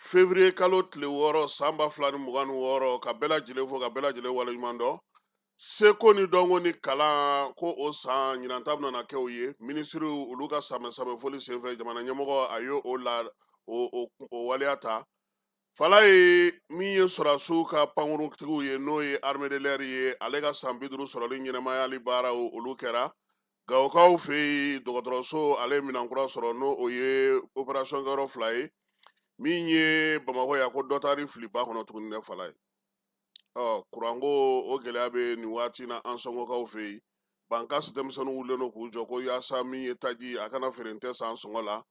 Février kalo tile 6 san 2026, ka bɛɛ lajɛlen fo, ka bɛɛ lajɛlen waleɲuman dɔn. Seko ni dɔnko ni kalan ko o san ɲinan ta bɛna kɛ o ye. Minisiriw olu ka samɛ samɛ foli senfɛ, jamana ɲɛmɔgɔ a ye o la o waleya ta. Falaye, min ye sɔrɔdasiw ka pankuruntigiw ye, n'o ye armée de l'air ye, ale ka san 50 sɔrɔli ɲɛnamayali baaraw olu kɛra Gawokaw fɛ yen. Dɔgɔtɔrɔso ale ye minɛn kura sɔrɔ, n'o o ye opération kɛyɔrɔ 2 ye. Min ye Bamakɔ yan, ko dɔ taar'i fili ba kɔnɔ tuguni dɛ, Falaye. Ɔ kuranko o gɛlɛya bɛ nin waati na Ansɔngɔkaw fɛ yen. Bankas denmisɛnninw wulilen don k'u jɔ ko yaasa min ye taji a kana feere n tɛ san sɔngɔ la.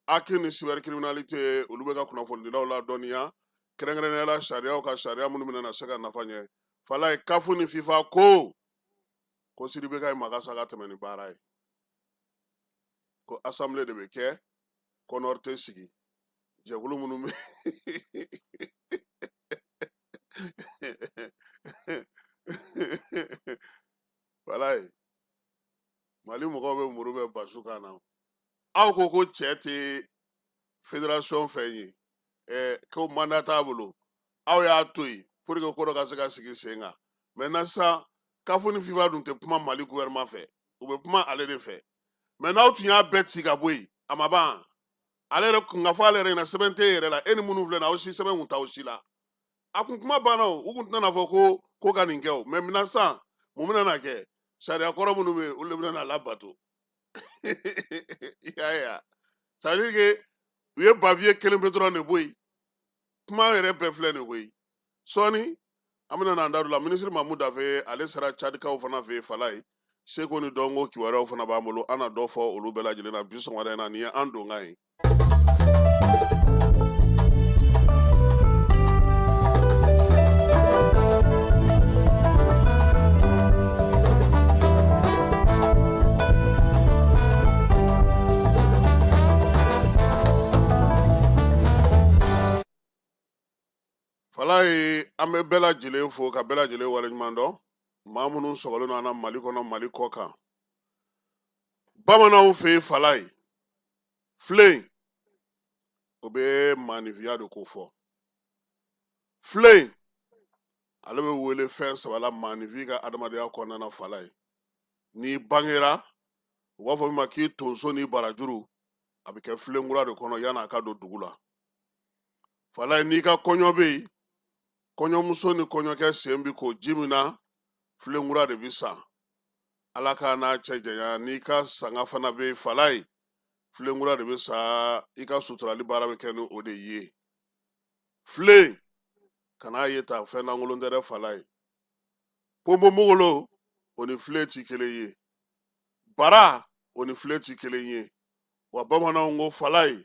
HAC ni cybercriminalité olu bɛ ka kunnafonidilaw ladɔnniya, kɛrɛnkɛrɛnnenya la sariyaw ka sariya minnu bɛna na se ka nafa ɲɛ. Falaye, CAF ni FIFA ko Sidibe ka ye Magasa ka tɛmɛ ni baara ye, ko assemblée de bɛ kɛ, CONOR tɛ sigi. Jɛkulu minnu bɛ Falaye, Mali mɔgɔw bɛ muru bɛ basu kan na. Aw ko cɛ tɛ fédération fɛn ye, ko mandat t'a bolo, aw y'a to yen pour que ko dɔ ka se ka sigi sen kan. Maintenant sisan, CAF ni FIFA dun tɛ kuma Mali gouvernement fɛ, u bɛ kuma ale de fɛ. Mais n'aw tun y'a bɛɛ ci ka bɔ yen, a ma ban. Ale yɛrɛ kun ka fɔ ale yɛrɛ ɲɛna, sɛbɛn tɛ e yɛrɛ la, e ni minnu filɛ nin ye, aw si sɛbɛn kun t'aw si la. A kun kuma banna o, u kun tɛna fɔ ko ka nin kɛ o. Mais maintenant sisan, mun bɛna na kɛ? Sariya kɔrɔ minnu bɛ yen, olu de bɛna na labato. I y'a ye wa? Ça veut dire que u ye Bavieux kelen pe dɔrɔn de bɔ yen. Kuma yɛrɛ bɛɛ filɛ nin koyi. Sɔɔni an bɛna n'an da don la. Minisiri Mamu Dafe ale sera Cadikaw fana fɛ yen. Falaye, seko ni dɔnko kibaruyaw fana b'an bolo, an na dɔ fɔ olu bɛɛ lajɛlen na bi sɔgɔmada in na. Nin ye an donkan ye. Falaye, an bɛ bɛɛ lajɛlen fo ka bɛɛ lajɛlen waleɲuman dɔn, maa minnu sɔgɔlen don an na Mali kɔnɔ, Mali kɔ kan, bamananw fɛ yen. Falaye, filen o bɛ maaninfinya de ko fɔ. Filen ale bɛ wele fɛn saba la maaninfin ka adamadenya kɔnɔna na. Falaye, n'i bangera, u b'a fɔ min ma k'i tonso ni barajuru, a bɛ kɛ filenkura de kɔnɔ yanni a ka don dugu la. Falaye, n'i ka kɔɲɔ bɛ yen, kɔɲɔmuso ni kɔɲɔkɛ sen bi ko ji min na, filenkura de bi san. Ala k'a n'a cɛ janya. N'i ka sanga fana bɛ yen, Falaye, filenkura de bɛ san, i ka suturali baara bɛ kɛ ni o de ye. Filen kan'a ye ta fɛn lankolon tɛ dɛ, Falaye. Ponponpogolo o ni filen ti kelen ye, bara o ni filen ti kelen ye. Wa bamananw ko, Falaye,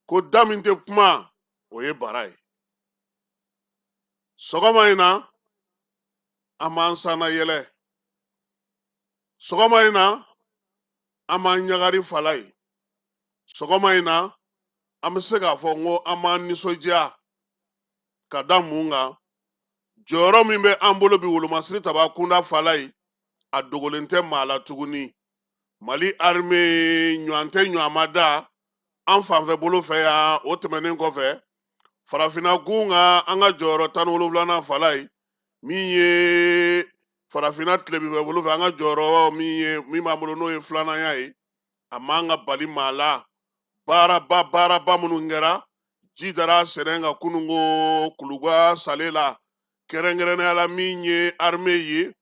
ko da min tɛ kuma, o ye bara ye. Sɔgɔma in na, an b'an sanna yɛlɛ. Sɔgɔma in na, an b'an ɲagari. Falaye, sɔgɔma in na, an bɛ se k'a fɔ n ko an b'an nisɔndiya ka da mun kan? Jɔyɔrɔ min bɛ an bolo bi wolomasiri taba kunda, Falaye, a dogolen tɛ maa la tuguni. Mali armée ɲɔgɔn tɛ ɲɔgɔn ma da an fanfɛ bolo fɛ yan. O tɛmɛnen kɔfɛ, farafinna gun kan, an ka jɔyɔrɔ 17nan, Falaye, min ye farafinna tilebinfɛ bolo fɛ, an ka jɔyɔrɔ min ye min b'an bolo, n'o ye filananya ye, a man ka bali maa la. Baaraba baaraba minnu kɛra, ji dara sɛnɛ kan kununko Kuluba sale la, kɛrɛnkɛrɛnnenya la min ye armée ye,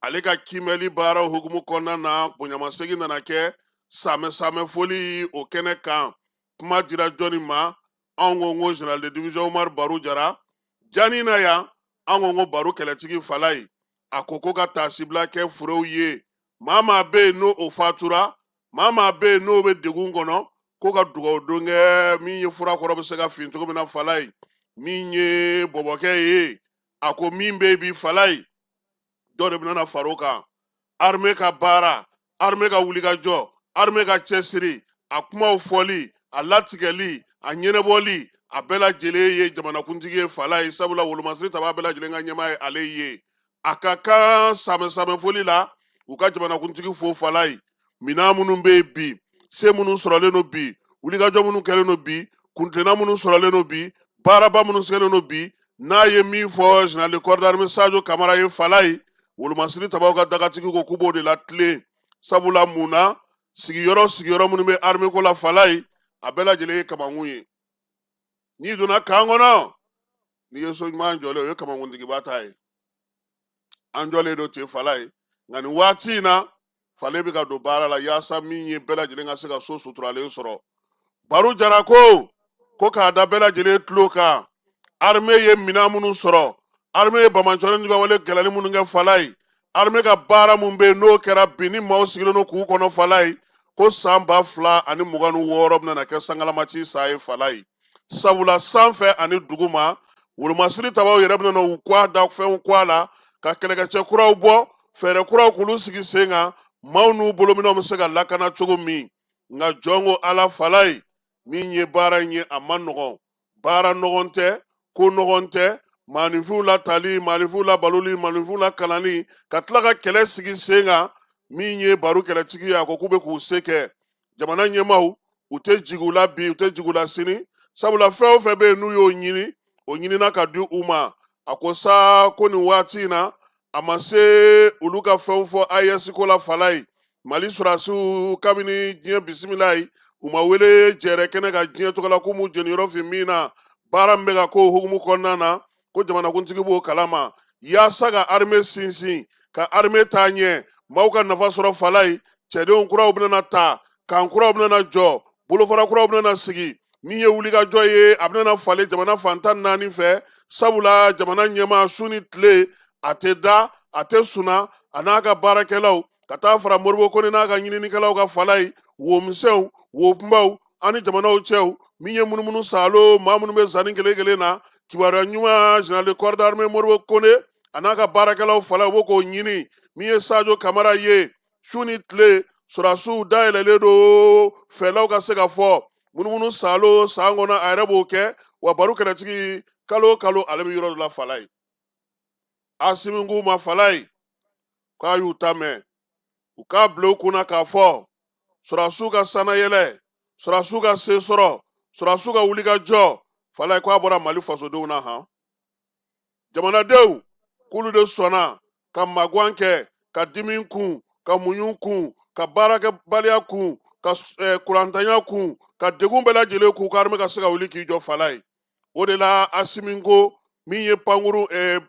ale ka kiimɛli baaraw hukumu kɔnɔna na, bonyamasegin nana kɛ samɛ samɛ foli o kɛnɛ kan. Kuma dira jɔnni ma? Anw ko général de division Umaru Baru Jara jani na yan. An ko Baru kɛlɛtigi, Falaye, a ko ka taasibila kɛ furew ye. Maa maa bɛ yen n'o o fatura, maa maa bɛ yen n'o bɛ degun kɔnɔ, ko ka dugawu don kɛ min ye fura kɔrɔ bɛ se ka fin cogo min na. Falaye, min ye bɔbɔkɛ ye, a ko min bɛ yen bi, Falaye, dɔ de bɛna na far'o kan. Armée ka baara, armée ka wulikajɔ, armée ka cɛsiri, a kumaw fɔli, a latigɛli, a ɲɛnɛbɔli, a bɛɛ lajɛlen ye jamanakuntigi ye, Falaye. Sabula wolomasiri taba bɛɛ lajɛlen ka ɲɛmaa ye ale ye. A ka kan samɛ samɛ foli la, u ka jamanakuntigi fo. Falaye, minan minnu bɛ yen bi, se minnu sɔrɔlen don bi, wulikajɔ minnu kɛlen don bi, kuntilenna minnu sɔrɔlen don bi, Baaraba minnu sigilen don bi, n'a ye min fɔ général de corps d'armée Sadio Kamara ye Falaye, wolomasiri tabaw ka dagatigi ko k'u b'o de latilen. Sabula mun na sigiyɔrɔ sigiyɔrɔ minnu bɛ armée ko la Falaye, a bɛɛ lajɛlen ye kamankun ye. N'i donna kan kɔnɔ, n'i ye so ɲuman jɔlen, o ye kamankuntigiba ta ye. An jɔlen don ten Falaye, nka nin waati in na fale bɛ ka don baara la yaasa min ye bɛɛ lajɛlen ka se ka so suturalen sɔrɔ. Baru Jara ko k'a da bɛɛ lajɛlen tulo kan, armée ye minɛn minnu sɔrɔ, armée ye banbaanciwale ni wale gɛlɛnni minnu kɛ Falaye, armée ka baara min bɛ yen n'o kɛra bi ni maaw sigilen don k'u kɔnɔ Falaye, ko san 2026 bɛna kɛ sangalamaci san ye Falaye. Sabula sanfɛ ani duguma, wolomasiri tabaw yɛrɛ bɛna u kɔ da fɛnw kɔ a la ka kɛlɛkɛcɛ kuraw bɔ, fɛɛrɛ kuraw k'olu sigi sen kan, maaw n'u bolominɛnw bɛ se ka lakana cogo min. Nka jɔn ko Ala Falaye, min ye baara in ye, a ma nɔgɔn. Baara nɔgɔn tɛ, ko nɔgɔn tɛ. Maaninfinw latali, maaninfinw labaloli, maaninfinw lakalanni, ka tila ka kɛlɛ sigi sen kan. Min ye Baru kɛlɛtigi ye, a ko k'u bɛ k'u se kɛ. Jamana ɲɛmaaw, u tɛ jigin u la bi, u tɛ jigin u la sini, sabula fɛn o fɛn bɛ yen n'u y'o ɲini, o ɲinina ka di u ma. A ko sa ko nin waati in na, a ma se olu ka fɛnw fɔ AES ko la Falaye. Mali sɔrɔdasiw, kabini diɲɛ bisimila ye, u ma wele jɛrɛ kɛnɛ kan diɲɛ tɔgɔ la k'u m'u jeniyɔrɔ fin min na. Baara min bɛ ka k'o hukumu kɔnɔna na, ko jamanakuntigi b'o kalama, yaasa ka armée sinsin, ka armée taa ɲɛ, maaw ka nafa sɔrɔ Falaye. Cɛdenw kuraw bɛna ta, kan kuraw bɛna jɔ, bolofara kuraw bɛna sigi. Min ye wulikajɔ ye, a bɛna falen jamana fan 14 fɛ. Sabula jamana ɲɛmaa, su ni tile, a tɛ da, a tɛ suna, a n'a ka baarakɛlaw, ka taa fara Moribo Kone n'a ka ɲininikɛlaw ka Falaye, womisɛnw, wokunbaw ani jamanaw cɛw. Min ye munumunu saalo, maa minnu bɛ zanni kelen kelen na, kibaruya ɲuman, général de corps d'armée Moribo Kone a n'a ka baarakɛlaw Falaye, u b'o k'o ɲini. Min ye Sadio Kamara ye, su ni tile sɔrɔdasiw dayɛlɛlen don, fɛlaw ka se ka fɔ. Munumunu saalo san kɔnɔ, a yɛrɛ b'o kɛ. Wa Baru kɛlɛtigi, kalo o kalo, ale bɛ yɔrɔ dɔ la Falaye. Asimi k'u ma Falaye k'a y'u ta mɛn, u k'a bila u kunna k'a fɔ sɔrɔdasiw ka sannayɛlɛ, sɔrɔdasiw ka se sɔrɔ, sɔrɔdasiw ka wulikajɔ Falaye, k'a bɔra Mali fasodenw na han. Jamanadenw k'olu de sɔnna ka magan kɛ, ka dimi kun, ka muɲu kun, ka baarakɛbaliya kun, ka kurantanya kun, ka degun bɛɛ lajɛlen kun, ko armée ka se ka wuli k'i jɔ Falaye. O de la Asimi ko min ye pankuru,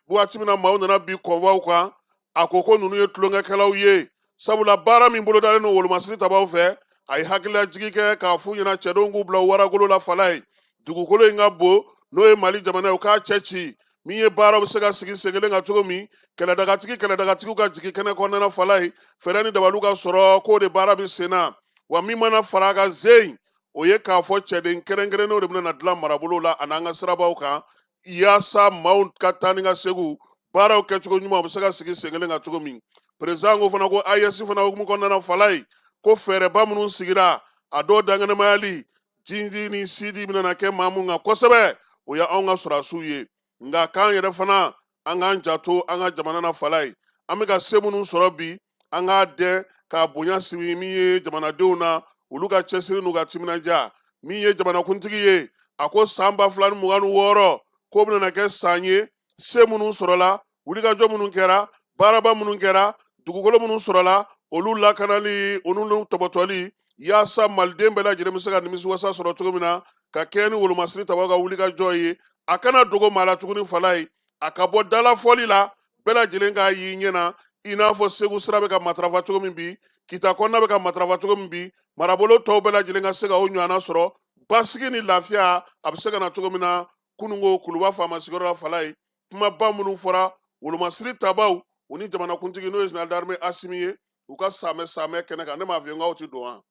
waati min na maaw nana bi convoi kan, a ko ko ninnu ye tulonkɛkɛlaw ye. Sabula baara min bolodalen don wolomasiri tabaw fɛ, a ye hakililajigi kɛ k'a f'u ɲɛna, cɛdenw k'u bila waragolo la Falaye. Dugukolo in ka bon, n'o ye Mali jamana ye, u k'a cɛ ci. Min ye baaraw bɛ se ka sigi sen kelen kan cogo min, kɛlɛdagatigi kɛlɛdagatigiw ka jigin kɛnɛ kɔnɔna na Falaye, fɛɛrɛ ni dabaliw ka sɔrɔ, k'o de baara bɛ sen na. Wa min mana fara a kan zen, o ye k'a fɔ cɛden kɛrɛnkɛrɛnnenw de bɛna dilan marabolo la an'an ka sirabaw kan, yaasa maaw ka taa ni ka segu baaraw kɛcogo ɲuman u bɛ se ka sigi sen kelen kan cogo min. Président ko fana ko AES fana hukumu kɔnɔna na Falaye, ko fɛɛrɛba minnu sigira, a dɔw dankɛnɛmayali jindi ni sidi bɛna kɛ maa mun kan kosɛbɛ, o ye anw ka sɔrɔdasiw ye. Nka k'an yɛrɛ fana, an k'an janto an ka jamana na Falaye. An bɛ ka se minnu sɔrɔ bi, an k'a dɛn k'a bonya sigi min ye jamanadenw na, olu ka cɛsiri n'u ka timinandiya. Min ye jamanakuntigi ye, a ko san 2026 k'o bɛna kɛ san ye, se minnu sɔrɔla, wulikajɔ minnu kɛra, baaraba minnu kɛra, dugukolo minnu sɔrɔla, olu lakanali, olu tɔbɔtɔli, yaasa maliden bɛɛ lajɛlen bɛ se ka nimisiwasa sɔrɔ cogo min na, ka kɛɲɛ ni wolomasiri tabaw ka wulikajɔ ye. A kana dogo maa la tuguni Falaye, a ka bɔ dalafɔli la, bɛɛ lajɛlen k'a y'i ɲɛ na, i n'a fɔ Segu sira bɛ ka matarafa cogo min bi, Kita kɔnɔna bɛ ka matarafa cogo min bi, marabolo tɔw bɛɛ lajɛlen ka se ka o ɲɔgɔnna sɔrɔ, basigi ni lafiya a bɛ se ka na cogo min na. Kununko Kuluba faama sigiyɔrɔ la Falaye, kumaba minnu fɔra wolomasiri tabaw u ni jamanakuntigi, n'o ye général d'armée Asimi ye, u ka samɛ samɛ kɛnɛ kan. Ne m'a f'i ye n k'aw ti don wa?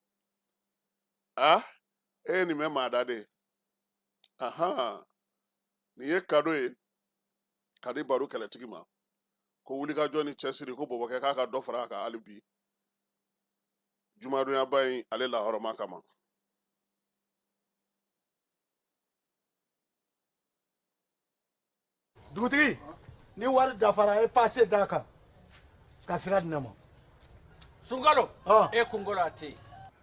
A e ye nin mɛn maa da de. Ahan, nin ye kado ye ka di Baro kɛlɛtigi ma, ko wulikajɔ ni cɛsiri, ko bɔbɔkɛ k'a ka dɔ fara a kan hali bi jumadonyaba in ale lahɔrɔma kama. Dugutigi, ni wari dafara, a ye pase d'a kan ka sira di ne ma. Sunkalo e kunkolo a tɛ yen.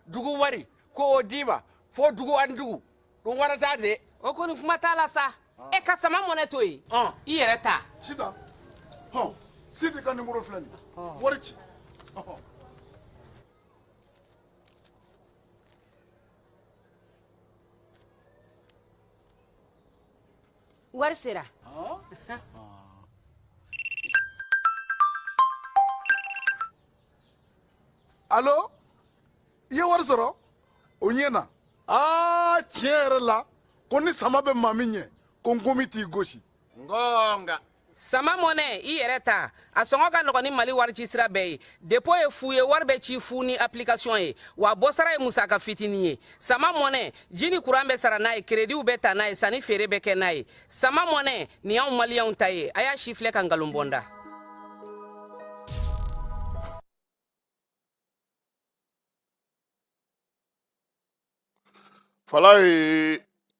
Dugu wari ko o d'i ma fo dugu ani dugu ɗum waɗata de. O kɔni, kuma t'a la sa. E ka sama mɔnɛ to yen, i yɛrɛ ta. Sitan, hɔn, Sidi ka nimoro filɛ nin ye, wari ci. Wari sera. Alo, i ye wari sɔrɔ? O ɲɛna. Aa, tiɲɛ yɛrɛ la, ko ni sama bɛ maa min ɲɛ, ko nkomi t'i gosi. Ngonga. Sama mɔnɛ, i yɛrɛ ta, a sɔngɔ ka nɔgɔn ni Mali wari ci sira bɛɛ ye. Dépôt ye fu ye, wari bɛ ci fu ni application ye, wa bɔsara ye musaka fitinin ye. Sama mɔnɛ, ji ni kuran bɛ sara n'a ye, créditw bɛ ta n'a ye, sanni feere bɛ kɛ n'a ye. Sama mɔnɛ, nin y'anw maliyɛnw ta ye. A y'a si filɛ ka nkalon bɔ n da. Falaye,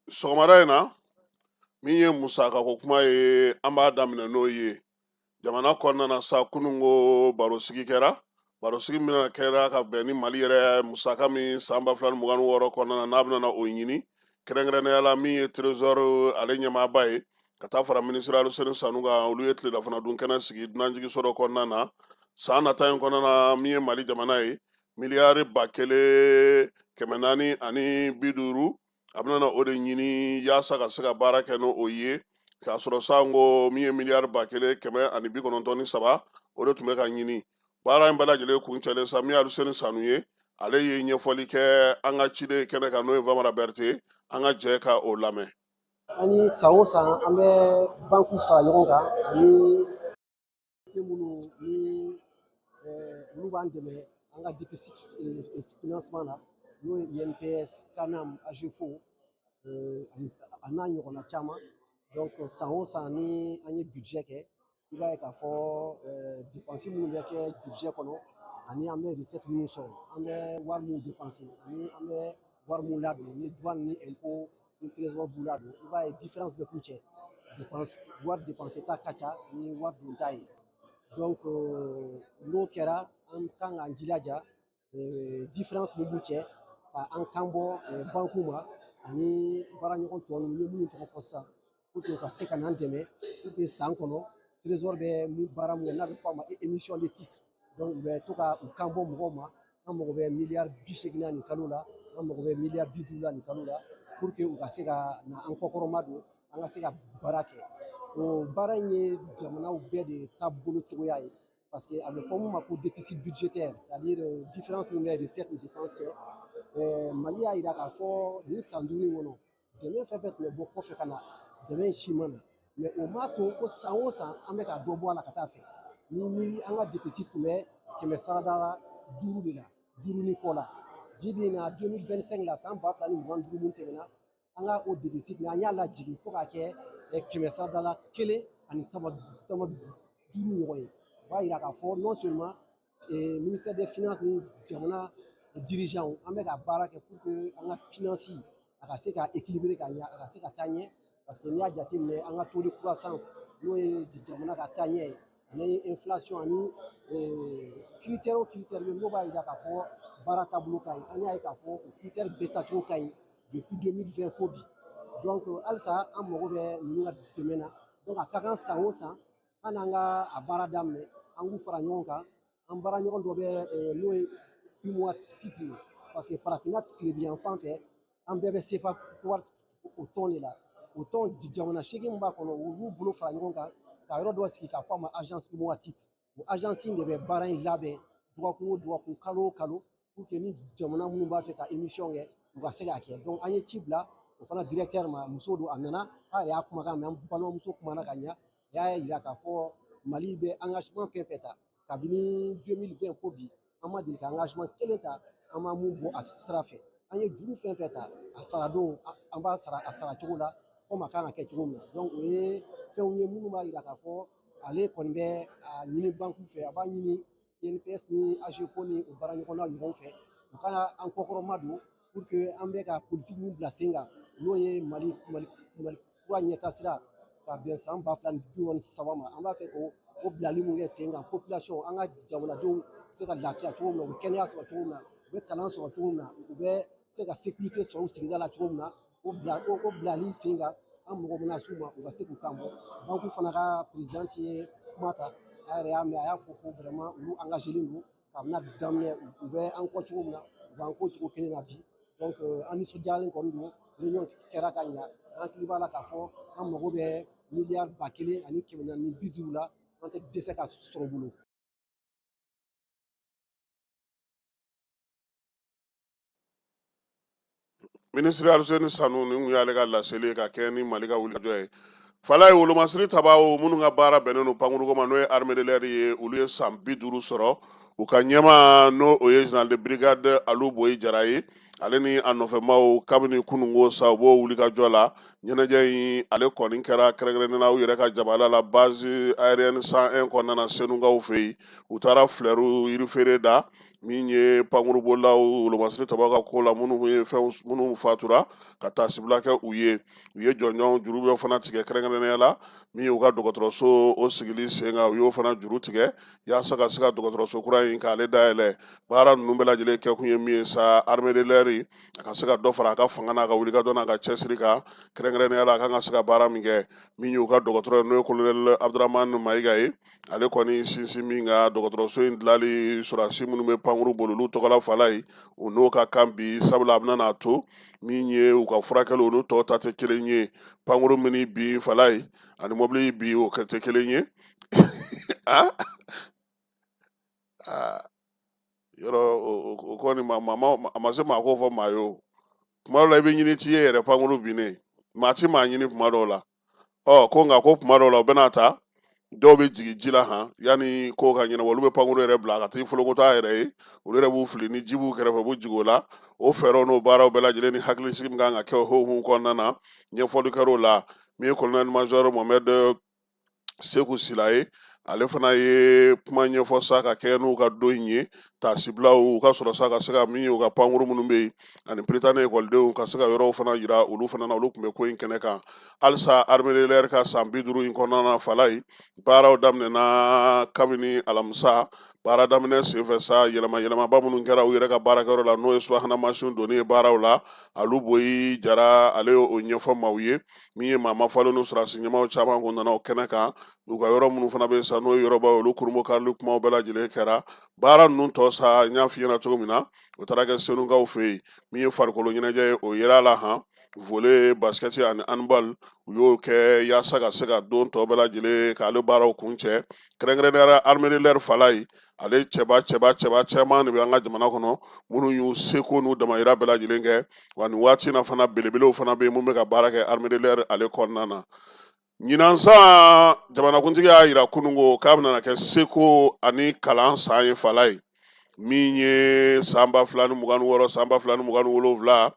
sɔgɔmada in na, min ye musakako kuma ye, an b'a daminɛ n'o ye. Jamana kɔnɔna na sa, kununko barosigi kɛra, barosigi min kɛra ka bɛn ni Mali yɛrɛ musaka min san 2026 kɔnɔna na, n'a bɛna o ɲini, kɛrɛnkɛrɛnnenya la min ye Trésor ale ɲɛmaaba ye, ka taa fara minisiri Aluseni Sanu kan, olu ye tilelafana dun kɛnɛ sigi dunanjiginso dɔ kɔnɔna na. San nata in kɔnɔna na, min ye Mali jamana ye, miliyari 1450, a bɛna o de ɲini yaasa ka se ka baara kɛ n'o ye, k'a sɔrɔ sanko min ye miliyari 1193, o de tun bɛ ka ɲini. Baara in bɛɛ lajɛlen kuncɛlen sa, min ye Aluseni Sanu ye, ale ye ɲɛfɔli kɛ an ka ciden kɛnɛ kan, n'o ye Vamara Berete. An ka jɛ ka o lamɛn. Ani san o san, an bɛ banku fara ɲɔgɔn kan ani minnu ni olu b'an dɛmɛ an ka déficit financement na, n'o ye INPS, CANAM, AGEFAU, a n'a ɲɔgɔnna caman. Donc san o san, ni an ye budget kɛ, i b'a ye k'a fɔ dépense minnu bɛ kɛ budget kɔnɔ, ani an bɛ recette minnu sɔrɔ, an bɛ wari minnu dépenser ani an bɛ wari minnu ladon ni douane ni impôt ni Trésor b'u ladon, i b'a ye différence bɛ k'u cɛ. Dépense, wari dépenser ta ka ca ni wari don ta ye. Donc n'o kɛra, an kan k'an jilaja différence min b'u cɛ, ka an kan bɔ banque ma ani baaraɲɔgɔn tɔ ninnu ye minnu tɔgɔ fɔ sisan, pour que u ka se ka n'an dɛmɛ, pour que san kɔnɔ Trésor bɛ mun baara mun kɛ, n'a bɛ fɔ a ma émission de titre. Donc u bɛ to ka u kan bɔ mɔgɔw ma: an mago bɛ miliyari 80 na nin kalo la, an mago bɛ miliyari 50 la nin kalo la, pour que u ka se ka na an kɔkɔrɔma don, an ka se ka baara kɛ. O baara in ye jamanaw bɛɛ de taabolo cogoya ye, parce que a bɛ fɔ mun ma ko déficit budgétaire, c'est à dire différence min bɛ recette ni dépense cɛ. Mali y'a jira k'a fɔ nin san 5 in kɔnɔ, dɛmɛ fɛn fɛn tun bɛ bɔ kɔfɛ ka na, dɛmɛ in si ma na, mais o m'a to ko san o san an bɛ ka dɔ bɔ a la ka taa fɛ. Ni miiri, an ka déficit tun bɛ kɛmɛ sarada la 5 de la, 5 ni kɔ la. Bi bi in na, 2025 la, san 2025 mun tɛmɛna, an ka o déficit an y'a lajigin fo k'a kɛ kɛmɛ sarada la kelen ani tama tama duuru ɲɔgɔn ye. O b'a yira k'a fɔ non seulement ministère des Finances ni jamana dirigeants, an bɛ ka baara kɛ pour que an ka finance a ka se ka équilibrer ka ɲɛ, a ka se ka taa ɲɛ, parce que n'i y'a jateminɛ, an ka taux de croissance, n'o ye jamana ka taa ɲɛ ye, ani inflation ani critère o critère bɛ yen n'o b'a yira k'a fɔ baara taabolo ka ɲi, an y'a ye k'a fɔ o critère bɛɛ tacogo ka ɲi depuis 2020 fo bi. Donc halisa an mago bɛ ninnu ka dɛmɛ na. Donc a ka kan san o san, an n'an ka a baara daminɛ, an k'u fara ɲɔgɔn kan. An baara ɲɔgɔn dɔ bɛ, n'o ye UMOA titre ye, parce que farafinna tilebin yan fan fɛ, an bɛɛ bɛ CFA wari o tɔn de la. O tɔn jamana seegin min b'a kɔnɔ, u b'u bolo fara ɲɔgɔn kan ka yɔrɔ dɔ sigi k'a fɔ a ma agence UMOA titre. O agence in de bɛ baara in labɛn dɔgɔkun o dɔgɔkun, kalo o kalo, pour que ni jamana minnu b'a fɛ ka émission kɛ, u ka se k'a kɛ. Donc an ye ci bila o fana directeur ma, muso don, a nana, a yɛrɛ y'a kumakan mɛn, an balimamuso kumana ka ɲɛ, a y'a yira k'a fɔ Mali bɛ engagement fɛn fɛn ta kabini 2020 fo bi, an ma deli ka engagement kelen ta an ma mun bɔ a sira fɛ. An ye juru fɛn fɛn ta, a sara don, an b'a sara a sara cogo la komi a kan ka kɛ cogo min na. Donc o ye fɛnw ye minnu b'a yira k'a fɔ ale kɔni bɛ a ɲini banque fɛ, a b'a ɲini INPS ni AGEFAU ni o baaraɲɔgɔnna ɲɔgɔn fɛ, u ka an kɔkɔrɔma don, pour que an bɛ ka politique min bila sen kan, n'o ye Mali kura ɲɛtasira ka bɛn san 2063 ma, an b'a fɛ k'o o bilali mun kɛ sen kan, population, an ka jamanadenw bɛ se ka lafiya cogo min na, u bɛ kɛnɛya sɔrɔ cogo min na, u bɛ kalan sɔrɔ cogo min na, u bɛ se ka sécurité sɔrɔ u sigida la cogo min na, o bila o bilali sen kan. An mago bɛna s'u ma, u ka se k'u kan bɔ. Banque fana ka présidente ye kuma ta, a yɛrɛ y'a mɛn, a y'a fɔ ko vraiment olu engagé don kabini daminɛ. U bɛ an kɔ cogo min na, u b'an kɔ cogo kelen na bi. Donc an nisɔndiyalen kɔni don, réunion kɛra ka ɲa. An hakili b'a la k'a fɔ an mago bɛ miliyari 1450 la, an tɛ dɛsɛ ka sɔrɔ bolo. Minisiri Aluseni Sanu, nin kun y'ale ka laseli ye ka kɛ ni Mali ka wulikajɔ ye. Falaye, wolomasiri tabaw minnu ka baara bɛnnen don pankuruko ma, n'o ye armée de l'air ye, olu ye san 50 sɔrɔ. U ka ɲɛmaa, n'o o ye général de brigade Alu Boyi Jara ye, ale ni a nɔfɛmaw, kabini kununko sa u b'o wulikajɔ la. Ɲɛnajɛ in ale kɔni kɛra kɛrɛnkɛrɛnnen na u yɛrɛ ka jabala la, base aérienne 101 kɔnɔna na, Senukaw fɛ yen. U taara flɛriw yirifeere da min ye pankurubolilaw wolomasiri tabaw ka ko la, minnu ye fɛn minnu fatura, ka taasibila kɛ u ye. U ye jɔnjɔn juru bɛ fana tigɛ kɛrɛnkɛrɛnnenya la min ye u ka dɔgɔtɔrɔso o sigili sen kan, u y'o fana juru tigɛ yaasa ka se ka dɔgɔtɔrɔso kura in k'ale dayɛlɛ. Baara ninnu bɛɛ lajɛlen kɛkun ye min ye sa, armée de l'air a ka se ka dɔ fara a ka fanga n'a ka wulikajɔ n'a ka cɛsiri kan, kɛrɛnkɛrɛnnenya la a kan ka se ka baara min kɛ. Min ye u ka dɔgɔtɔrɔ ye, n'o ye colonel Abdramane Mayiga ye, ale kɔni sinsin min ka dɔgɔtɔrɔso in dilali sɔrɔdasi minnu bɛ pankuru boli olu tɔgɔla Falaye, u n'o ka kan bi, sabula a bɛna n'a to min ye u ka furakɛli olu tɔw ta tɛ kelen ye. Pankuru min bin Falaye ani mɔbili bin, o tɛ kelen ye. Ah yɔrɔ o kɔni ma a ma se maa k'o fɔ maa ye. O kuma dɔ la i bɛ ɲini t'i ye yɛrɛ, pankuru binnen maa ti maa ɲini kuma dɔw la. Ɔ ko nka ko kuma dɔw la u bɛna ta, dɔw bɛ jigin ji la han, yanni ko ka ɲɛnabɔ, olu bɛ pankuru yɛrɛ bila ka t'i foloko t'a yɛrɛ ye. Olu yɛrɛ b'u fili ni ji b'u kɛrɛfɛ, u b'u jigin o la. O fɛɛrɛw n'o baaraw bɛɛ lajɛlen ni hakilisigi min kan ka kɛ o hukumu kɔnɔna na, ɲɛfɔli kɛr'o la. Min ye colonel major Mohamed Seku Sila ye, ale fana ye kuma ɲɛfɔ sa ka kɛ n'u ka don in ye taasibilaw u ka sɔrɔ sa ka se ka min ye u ka pankuru minnu bɛ yen ani Prytanée ekɔlidenw ka se ka yɔrɔw fana yira olu fana na. Olu tun bɛ ko in kɛnɛ kan. Halisa armée de l'air ka san 50 in kɔnɔna na, Falaye, baaraw daminɛna kabini alamisa. Baara daminɛ senfɛ sa, yɛlɛma yɛlɛmaba minnu kɛra u yɛrɛ ka baarakɛyɔrɔ la, n'o ye subahana mansinw donni ye baaraw la, Alu Boyi Jara ale y'o ɲɛfɔ maaw ye. Min ye maa mafalen n'u sɔrɔdasi ɲɛmaaw caman kun nana o kɛnɛ kan. U ka yɔrɔ minnu fana bɛ yen sa, n'o ye yɔrɔbaw ye, olu kurunbonkarili kumaw bɛɛ lajɛlen kɛra. Baara ninnu tɔ sa, n y'a f'i ɲɛna cogo min na, o taara kɛ Senukaw fɛ yen. Min ye farikolo ɲɛnajɛ ye, o yera a la han, volley, basket ani handball, u y'o kɛ yaasa ka se ka don tɔ bɛɛ lajɛlen k'ale baaraw kuncɛ. Kɛrɛnkɛrɛnnenya la armée de l'air Falaye, ale cɛba cɛba cɛba caman de bɛ an ka jamana kɔnɔ minnu y'u seko n'u damayira bɛɛ lajɛlen kɛ. Wa nin waati in na fana, belebelew fana bɛ yen minnu bɛ ka baara kɛ armée de l'air ale kɔnɔna na. Ɲinan san, jamanakuntigi y'a yira kununko k'a bɛna kɛ seko ani kalan san ye Falaye, min ye san 2026, san 2027.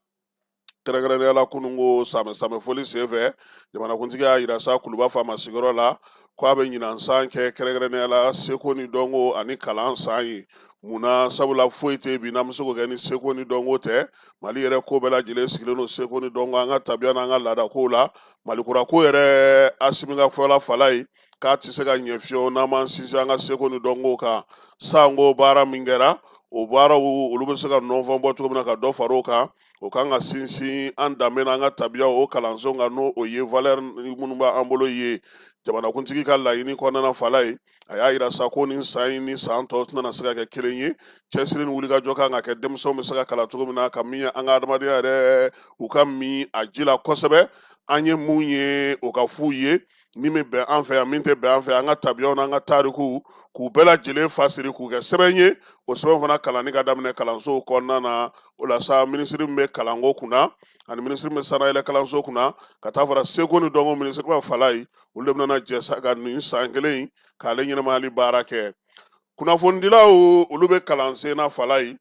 Kɛrɛnkɛrɛnnenya la kununko samɛ samɛ foli senfɛ, jamanakuntigi y'a yira sa Kuluba faama sigiyɔrɔ la ko a bɛ ɲinan san kɛ kɛrɛnkɛrɛnnenya la seko ni dɔnko ani kalan san ye. Mun na? Sabula foyi tɛ bi n'an bɛ se k'o kɛ ni seko ni dɔnko tɛ. Mali yɛrɛ ko bɛɛ lajɛlen sigilen don seko ni dɔnko, an ka tabiya n'an ka laada kow la. Mali kura ko yɛrɛ, Asimi ka fɔ la Falaye, k'a tɛ se ka ɲɛ fiyewu n'an m'an sinsin an ka seko ni dɔnko kan. Sanko baara min kɛra, o baaraw olu bɛ se ka nɔnfɔn bɔ cogo min na ka dɔ fara o kan, o kan ka sinsin an danbe n'an ka tabiyaw o kalanso kan, n'o o ye valeur minnu b'an bolo ye. Jamanakuntigi ka laɲini kɔnɔna na Falaye, a y'a yira sa ko nin san in ni san tɔ tɛna se ka kɛ kelen ye. Cɛsiri ni wulikajɔ kan ka kɛ denmisɛnw bɛ se ka kalan cogo min na, ka min ye an ka adamadenya yɛrɛ, u ka min a ji la kosɛbɛ. An ye mun ye, o ka f'u ye, min bɛ bɛn an fɛ yan, min tɛ bɛn an fɛ, an ka tabiyaw n'an ka tarikuw, k'u bɛɛ lajɛlen fasiri k'u kɛ sɛbɛn ye, o sɛbɛn fana kalanni ka daminɛ kalansow kɔnɔna na. O la sa, minisiri min bɛ kalanko kunna ani minisiri min bɛ sanayɛlɛ kalanso kunna, ka taa fara seko ni dɔnko minisiri ma Falaye, olu de bɛna jɛ sa ka nin san kelen in k'ale ɲɛnamayali baara kɛ. Kunnafonidilaw, olu bɛ kalansen na Falaye,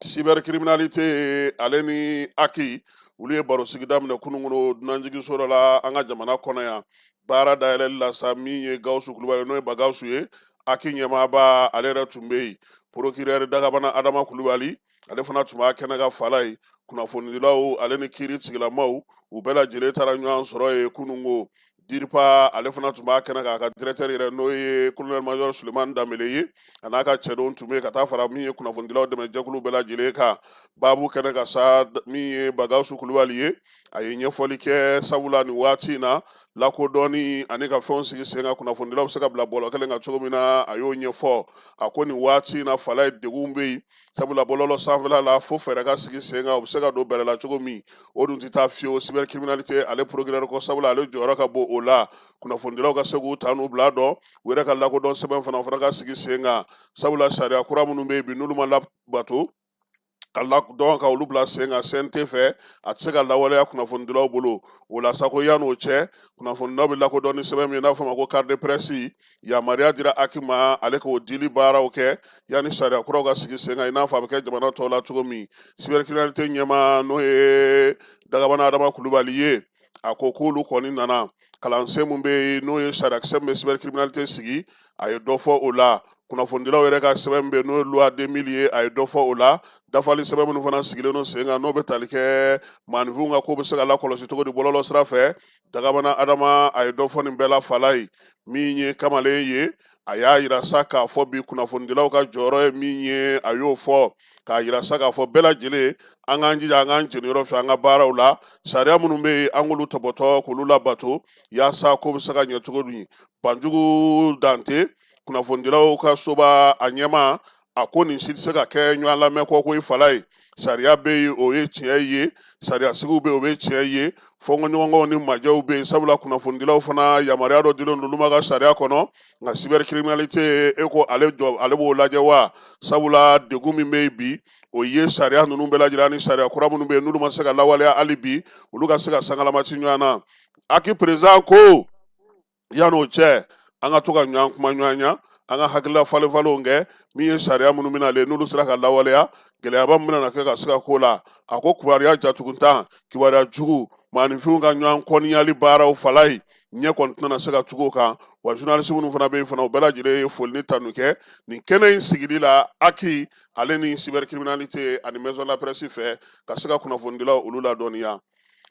cybercriminalité ale ni HAC, olu ye barosigi daminɛ kununko dunanjiginso dɔ la an ka jamana kɔnɔ yan. Baara dayɛlɛli la sa, min ye Gawusu Kulubali, n'o ye Bagawusu ye, HAC ɲɛmaaba, ale yɛrɛ tun bɛ yen. Procureur Dagabana Adama Kulubali, ale fana tun b'a kɛnɛ kan Falaye. Kunnafonidilaw ale ni kiiri tigilamaw, u bɛɛ lajɛlen taara ɲɔgɔn sɔrɔ yen kununko. DIRPA ale fana tun b'a kɛnɛ k'a ka directeur yɛrɛ n'o ye colonel major Sulemani Danbele ye, a n'a ka cɛdenw tun bɛ yen ka taa fara min ye kunnafonidilaw dɛmɛ jɛkulu bɛɛ lajɛlen kan. Baabu kɛnɛ kan sa, min ye Bagawusu Kulubali ye, a ye ɲɛfɔli kɛ, sabula nin waati in na lakodɔnni ani ka fɛnw sigi sen kan, kunnafonidilaw bɛ se ka bila bɔlɔ kelen kan cogo min na, a y'o ɲɛfɔ. A ko nin waati in na fala ye degun bɛ yen, sabula bɔlɔlɔ sanfɛla la fo fɛɛrɛ ka sigi sen kan, u bɛ se ka don bɛrɛ la cogo min. O dun tɛ taa fiyewu cybercriminalité ale procureur kɔ, sabula ale jɔyɔrɔ ka bon o la. Kunnafonidilaw ka se k'u ta n'u bila dɔn, u yɛrɛ ka lakodɔn sɛbɛn fana, o fana ka sigi sen kan, sabula sariya kura minnu bɛ yen bi, n'olu ma labato ka ladɔn ka olu bila sen kan CNT fɛ, a tɛ se ka lawaleya kunnafonidilaw bolo. O la sa, ko yan'o cɛ, kunnafonidilaw bɛ lakodɔn ni sɛbɛn min ye n'a bɛ fɔ a ma ko carte de presse, yamaruya dira HAC ma ale k'o dili baaraw kɛ yanni sariya kuraw ka sigi sen kan, i n'a fɔ a bɛ kɛ jamana tɔw la cogo min. Cybercriminalité ɲɛmaa, n'o ye Dagabana Adama Kulubali ye, a ko k'olu kɔni nana kalansen min bɛ yen, n'o ye sariyakisɛ min bɛ cybercriminalité sigi, a ye dɔ fɔ o la. Kunnafonidilaw yɛrɛ ka sɛbɛn bɛ yen, n'o ye loi 2000 ye, a ye dɔ fɔ o la. Dafali sɛbɛn minnu fana sigilen don sen kan, n'o bɛ tali kɛ maaninfinw ka ko bɛ se ka lakɔlɔsi cogo di bɔlɔlɔ sira fɛ, Dagabana Adama a ye dɔ fɔ nin bɛɛ la. Fala ye min ye kamalen ye, a y'a yira sa k'a fɔ bi kunnafonidilaw ka jɔyɔrɔ ye min ye, a y'o fɔ k'a yira sa k'a fɔ bɛɛ lajɛlen an k'an jija an k'an jeniyɔrɔ fin an ka baaraw la, sariya minnu bɛ yen an k'olu tɔpɔtɔ k'olu labato yaasa ko bɛ se ka ɲɛ cogo min. Banjugu Dante, kunnafonidilaw ka soba a ɲɛmaa, a ko nin si tɛ se ka kɛ ɲɔgɔn lamɛn kɔ ko i fala ye. Sariya bɛ yen, o ye tiɲɛ ye, sariya sigiw bɛ yen, o bɛ tiɲɛ ye, fɔnkɔɲɔgɔnkɔw ni majɛw bɛ yen, sabula kunnafonidilaw fana yamaruya dɔ dilen don olu ma ka sariya kɔnɔ. Nka cybercriminalité, e ko ale jɔ ale b'o lajɛ wa? Sabula degun min bɛ yen bi, o ye sariya ninnu bɛɛ lajɛlen ani sariya kura minnu bɛ yen, n'olu ma se ka lawaleya hali bi, olu ka se ka sangalama ci ɲɔgɔn na. HAC président ko yan'o cɛ, an ka to ka ɲɔgɔn kuma ɲɔgɔn ɲa, an ka hakilila falen falenw kɛ, min ye sariya minnu bɛna ale n'olu sera ka lawaleya, gɛlɛyaba min bɛna kɛ ka se ka ko la. A ko kibaruya jatuguntan, kibaruya jugu, maaninfinw ka ɲɔgɔn kɔniyali baaraw, fala ye ɲɛ kɔni tɛna se ka tugu o kan wa. Journaliste minnu fana bɛ yen fana, u bɛɛ lajɛlen ye foli ni tanu kɛ nin kɛnɛ in sigili la HAC ale ni cybercriminalité ani maison de la presse fɛ, ka se ka kunnafonidilaw olu ladɔnniya.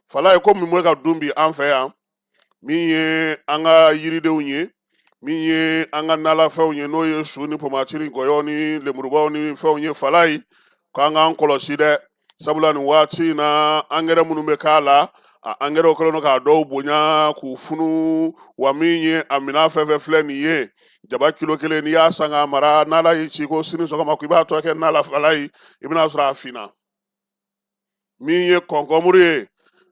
Fala ye ko min bɛ ka dun bi an fɛ yan, min ye an ka yiridenw ye, min ye an ka nalafɛnw ye, n'o ye su ni pomati ni gɔyɔ ni lemurubaw ni fɛnw ye, fala ye k'an k'an kɔlɔsi dɛ, sabula nin waati in na angɛrɛ minnu bɛ k'a la, a angɛrɛw kɛlen don k'a dɔw bonya k'u funu wa. Min ye a minɛn fɛn fɛn filɛ nin ye, jaba kilo kelen, n'i y'a san k'a mara, n'ala y'i ci ko sini sɔgɔma ko i b'a tɔ kɛ na la, fala ye i bɛna sɔrɔ a finna. Min ye kɔnkɔnmuru ye,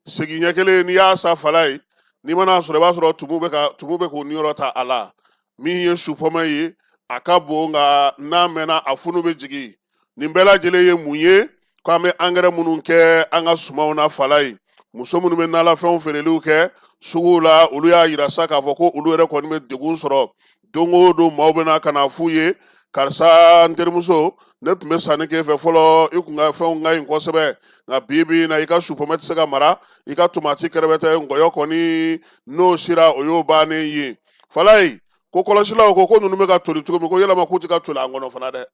segi ɲɛ kelen, n'i y'a san, fala ye n'i mana sɔrɔ, i b'a sɔrɔ tumu bɛ k'u niyɔrɔ ta a la. Min ye supɔmɛ ye, a ka bon, nka n'a mɛnna a funu bɛ jigin. Nin bɛɛ lajɛlen ye mun ye? Ko an bɛ angɛrɛ minnu kɛ an ka sumanw na, fala ye muso minnu bɛ nalafɛnw feereliw kɛ suguw la, olu y'a yira sa k'a fɔ ko olu yɛrɛ kɔni bɛ degun sɔrɔ don o don. Maaw bɛna ka na f'u ye: karisa, n terimuso, ne tun bɛ sanni k'e fɛ fɔlɔ, i kun ka fɛnw ka ɲi kosɛbɛ, nka bi bi in na i ka supɔmɛ tɛ se ka mara, i ka tomati kɛrɛbɛtɛ, ngɔyɔ kɔni n'o sera o y'o bannen ye. Falayi ko kɔlɔsilaw ko ko ninnu bɛ ka toli cogo min, ko yalama k'u tɛ ka toli an kɔnɔ fana dɛ,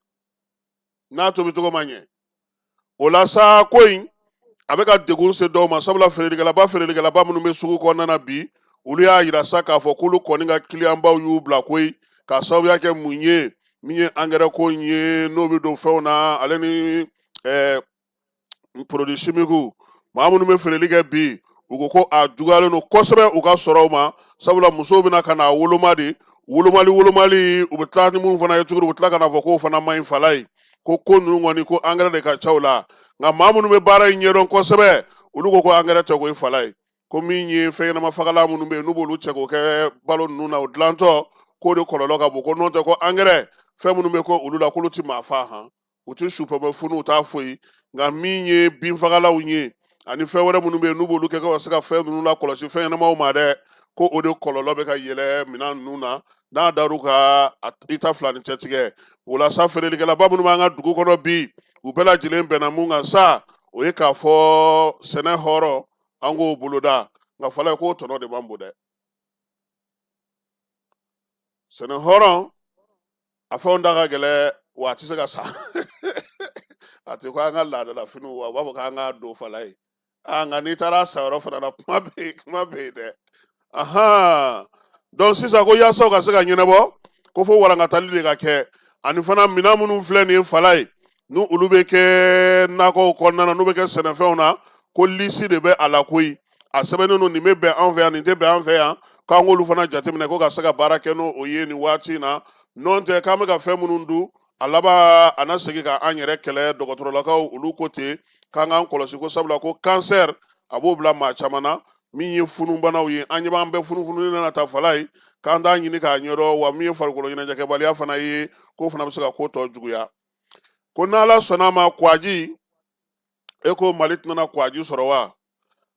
n'a tobi cogo ma ɲɛ. O la sa, ko in a bɛ ka degun se dɔw ma, sabula feerelikɛlaba minnu bɛ sugu kɔnɔna na bi, olu y'a yira sa k'a fɔ k'olu kɔni ka kiliyanbaw y'u bila koyi, k'a sababuya kɛ mun ye? Min ye angɛrɛ ko in ye, n'o bɛ don fɛnw na, ale ni produit chimique. Maa minnu bɛ feereli kɛ bi, u ko ko a juguyalen don kosɛbɛ u ka sɔrɔw ma, sabula musow bɛna ka na woloma de, wolomali wolomali, u bɛ tila ni minnu fana ye cogo di, u bɛ tila ka na fɔ k'o fana man ɲi. Fala ye ko ko ninnu kɔni, ko angɛrɛ de ka ca u la, nka maa minnu bɛ baara in ɲɛdɔn kosɛbɛ, olu ko ko angɛrɛ tɛ koyi. Fala ye ko min ye fɛn ɲɛnama fagalan minnu bɛ yen, n'u b'olu cɛ k'o kɛ balo ninnu na, o dilantɔ k'o de kɔlɔlɔ ka bon, ko n'o tɛ ko angɛrɛ fɛn minnu bɛ ko olu la, k'olu ti maa fa han, u tɛ supɔmɛ funu, u t'a foyi. Nka min ye binfagalanw ye ani fɛn wɛrɛ minnu bɛ yen, n'u b'olu kɛ ka se ka fɛn ninnu lakɔlɔsi fɛn ɲɛnamaw ma dɛ, ko o de kɔlɔlɔ bɛ ka yɛlɛ minɛn ninnu na, n'a dar'u ka i ta fila ni cɛtigɛ. O la sa, feerelikɛlaba minnu b'an ka dugu kɔnɔ bi, u bɛɛ lajɛlen bɛnna mun kan sa, o ye k'a fɔ sɛnɛ hɔrɔn an k'o boloda. Nka fala k'o tɔnɔ de man bon dɛ, sɛnɛ hɔrɔn a fɛnw da ka gɛlɛn wa, a tɛ se ka san. A tɛ ko an ka laadala finiw wa, u b'a fɔ k'an k'a don fala ye. Aa, nka n'i taara a san yɔrɔ fana na, kuma bɛ yen, kuma bɛ yen dɛ. Ahan, donc sisan ko yaasa o ka se ka ɲɛnabɔ, ko fo walankatali de ka kɛ, ani fana minɛn minnu filɛ nin ye fala ye, n'u olu bɛ kɛ nakɔw kɔnɔna na, n'u bɛ kɛ sɛnɛfɛnw na, ko lisi de bɛ a la koyi, a sɛbɛnnen don, nin bɛ bɛn an fɛ yan, nin tɛ bɛn an fɛ yan, k'an k'olu fana jateminɛ ko ka se ka baara kɛ n'o ye nin waati in na. N'o tɛ, k'an bɛ ka fɛn minnu dun, a laban a na segin ka an yɛrɛ kɛlɛ. Dɔgɔtɔrɔlakaw olu ko ten k'an k'an kɔlɔsi, ko sabula ko kansɛri a b'o bila maa caman na, min ye funubanaw ye, an ɲɛ b'an bɛɛ funufununen na ta fala ye, k'an t'a ɲini k'a ɲɛdɔn, wa min ye farikolo ɲɛnajɛkɛbaliya fana ye, k'o fana bɛ se ka ko tɔ juguya. Ko n'Ala sɔnna a ma, kwaji, e ko Mali tɛna kwaji sɔrɔ wa?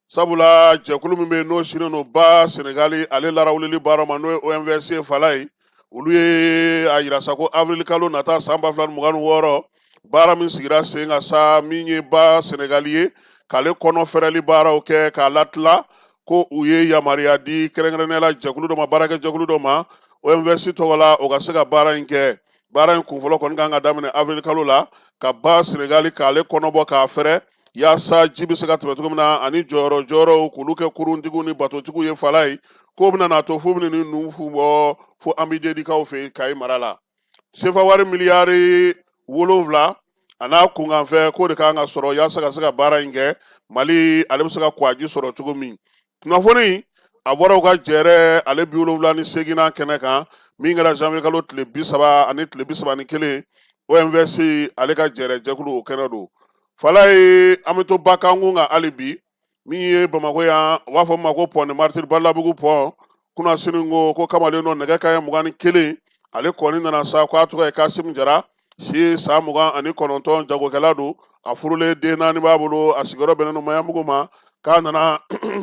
Sabula jɛkulu min bɛ yen n'o sinnen don ba Senegali ale larawulili baara ma, n'o ye OMVS ye fala ye, olu ye a yira sa ko avril kalo nata san 2026, baara min sigira sen kan sa, min ye ba Senegali ye, k'ale kɔnɔ fɛrɛli baaraw kɛ k'a latila, ko u ye yamaruya di kɛrɛnkɛrɛnnenya la jɛkulu dɔ ma, baarakɛ jɛkulu dɔ ma OMVS tɔgɔ la, o ka se ka baara in kɛ. Baara in kunfɔlɔ kɔni kan ka daminɛ avril kalo la, ka ba Senegali k'ale kɔnɔbɔ k'a fɛrɛ, yaasa ji bɛ se ka tɛmɛ cogo min na, ani jɔyɔrɔ jɔyɔrɔw k'olu kɛ kuruntigiw ni batotigiw ye fala ye, k'o bɛna n'a to fo bɛna ni ninnu fu bɔ fo Ambidédikaw fɛ yen Kayi mara la. Sefa wari miliyari 7 a n'a kunkanfɛ, k'o de kan ka sɔrɔ yaasa ka se ka baara in kɛ, Mali ale bɛ se ka kwaji sɔrɔ cogo min. Kunnafoni a bɔra u ka jɛrɛ ale 78nan kɛnɛ kan, min kɛra janvier kalo tile 30 ani tile 31, OMVS ale ka jɛrɛ jɛkulu o kɛnɛ don fala ye. An bɛ to ba kankun kan hali bi, min ye Bamakɔ yan, u b'a fɔ min ma ko pont des Martyrs, Balabugu pont. Kunasini ko kamalen dɔ nɛgɛ kanɲɛ 21, ale kɔni nana sa, ko a tɔgɔ ye Kasimu Jara, si ye san 29, jagokɛla don, a furulen, den 4 b'a bolo, a sigiyɔrɔ bɛnnen don Maɲanbugu ma. K'a nana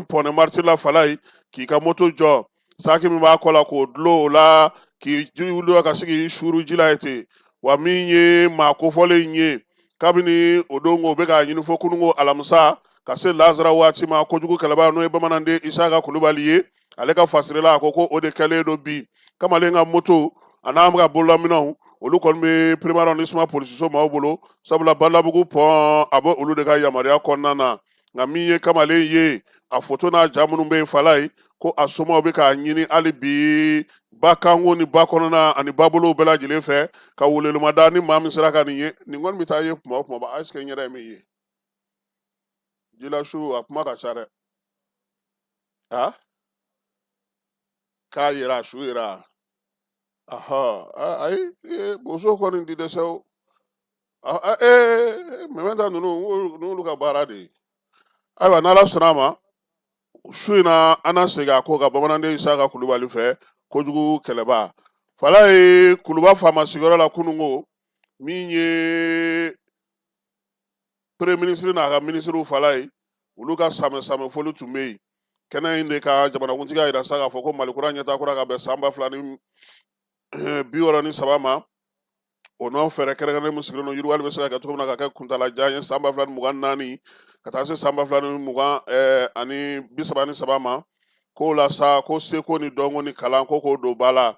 pont des Martyrs la fala ye, k'i ka moto jɔ, saki min b'a kɔ la k'o dulon o la, k'i wuli ka se k'i suuru ji la ye ten. Wa min ye maa kofɔlen in ye, kabini o don ko bɛ k'a ɲini fo kununko alamisa ka se lazara waati ma, kojugu kɛlɛbaa n'o ye bamananden Isaka Kulubali ye, ale ka fasiri la, a ko ko o de kɛlen don bi. Kamalen ka moto a n'a ka bololaminɛnw, olu kɔni bɛ premier arrondissement polisiso maaw bolo, sabula Balabugu pont a bɛ olu de ka yamaruya kɔnɔna na. Nka min ye kamalen ye, a foto n'a ja minnu bɛ yen fala ye, ko a somaw bɛ k'a ɲini hali bi ba kanko ni ba kɔnɔna ani babolow bɛɛ lajɛlen fɛ, ka welewelema da ni maa min sera ka nin ye, nin kɔni bɛ taa ye kuma o kuma. Est-ce que n yɛrɛ ye min ye jilasu, a kuma ka ca dɛ. A k'a yira su yira, ahɔ, ayi, boso kɔni ti dɛsɛ o. Ee, mɛmɛta ninnu n'olu ka baara de ye. Ayiwa, n'Ala sɔnna a ma, su in na an na segin a ko kan bamananden Isaka Kulubali fɛ, kojugu kɛlɛba fala ye. Kuluba faama sigiyɔrɔ la kununko, min ye premier ministre n'a ka minisiriw fala ye, olu ka samɛ samɛ foli tun bɛ yen kɛnɛ in de kan. Jamanakuntigi y'a yira sa k'a fɔ ko Mali kura ɲɛtaa kura ka bɛn san 2063 ma, o n'o fɛɛrɛ kɛrɛnkɛrɛnnen min sigilen don, yiriwali bɛ se ka kɛ cogo min na ka kɛ kuntalajan ye san 2024 ka taa se san 2033 ma. K'o la sa, ko seko ni dɔnko ni kalan, ko k'o don ba la.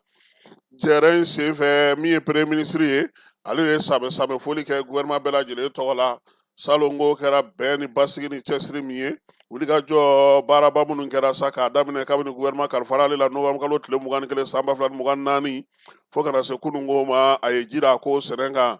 Jɛrɛ in senfɛ, min ye premier ministre ye, ale de ye samɛ samɛ foli kɛ gouvernement bɛɛ lajɛlen tɔgɔ la. Salongo kɛra bɛn ni basigi ni cɛsiri min ye, wulikajɔ baaraba minnu kɛra sa k'a daminɛ kabini gouvernement kalifara ale la novembre kalo tile 21 san 2024 fo ka na se kununko ma, a ye ji da ko sɛnɛ kan,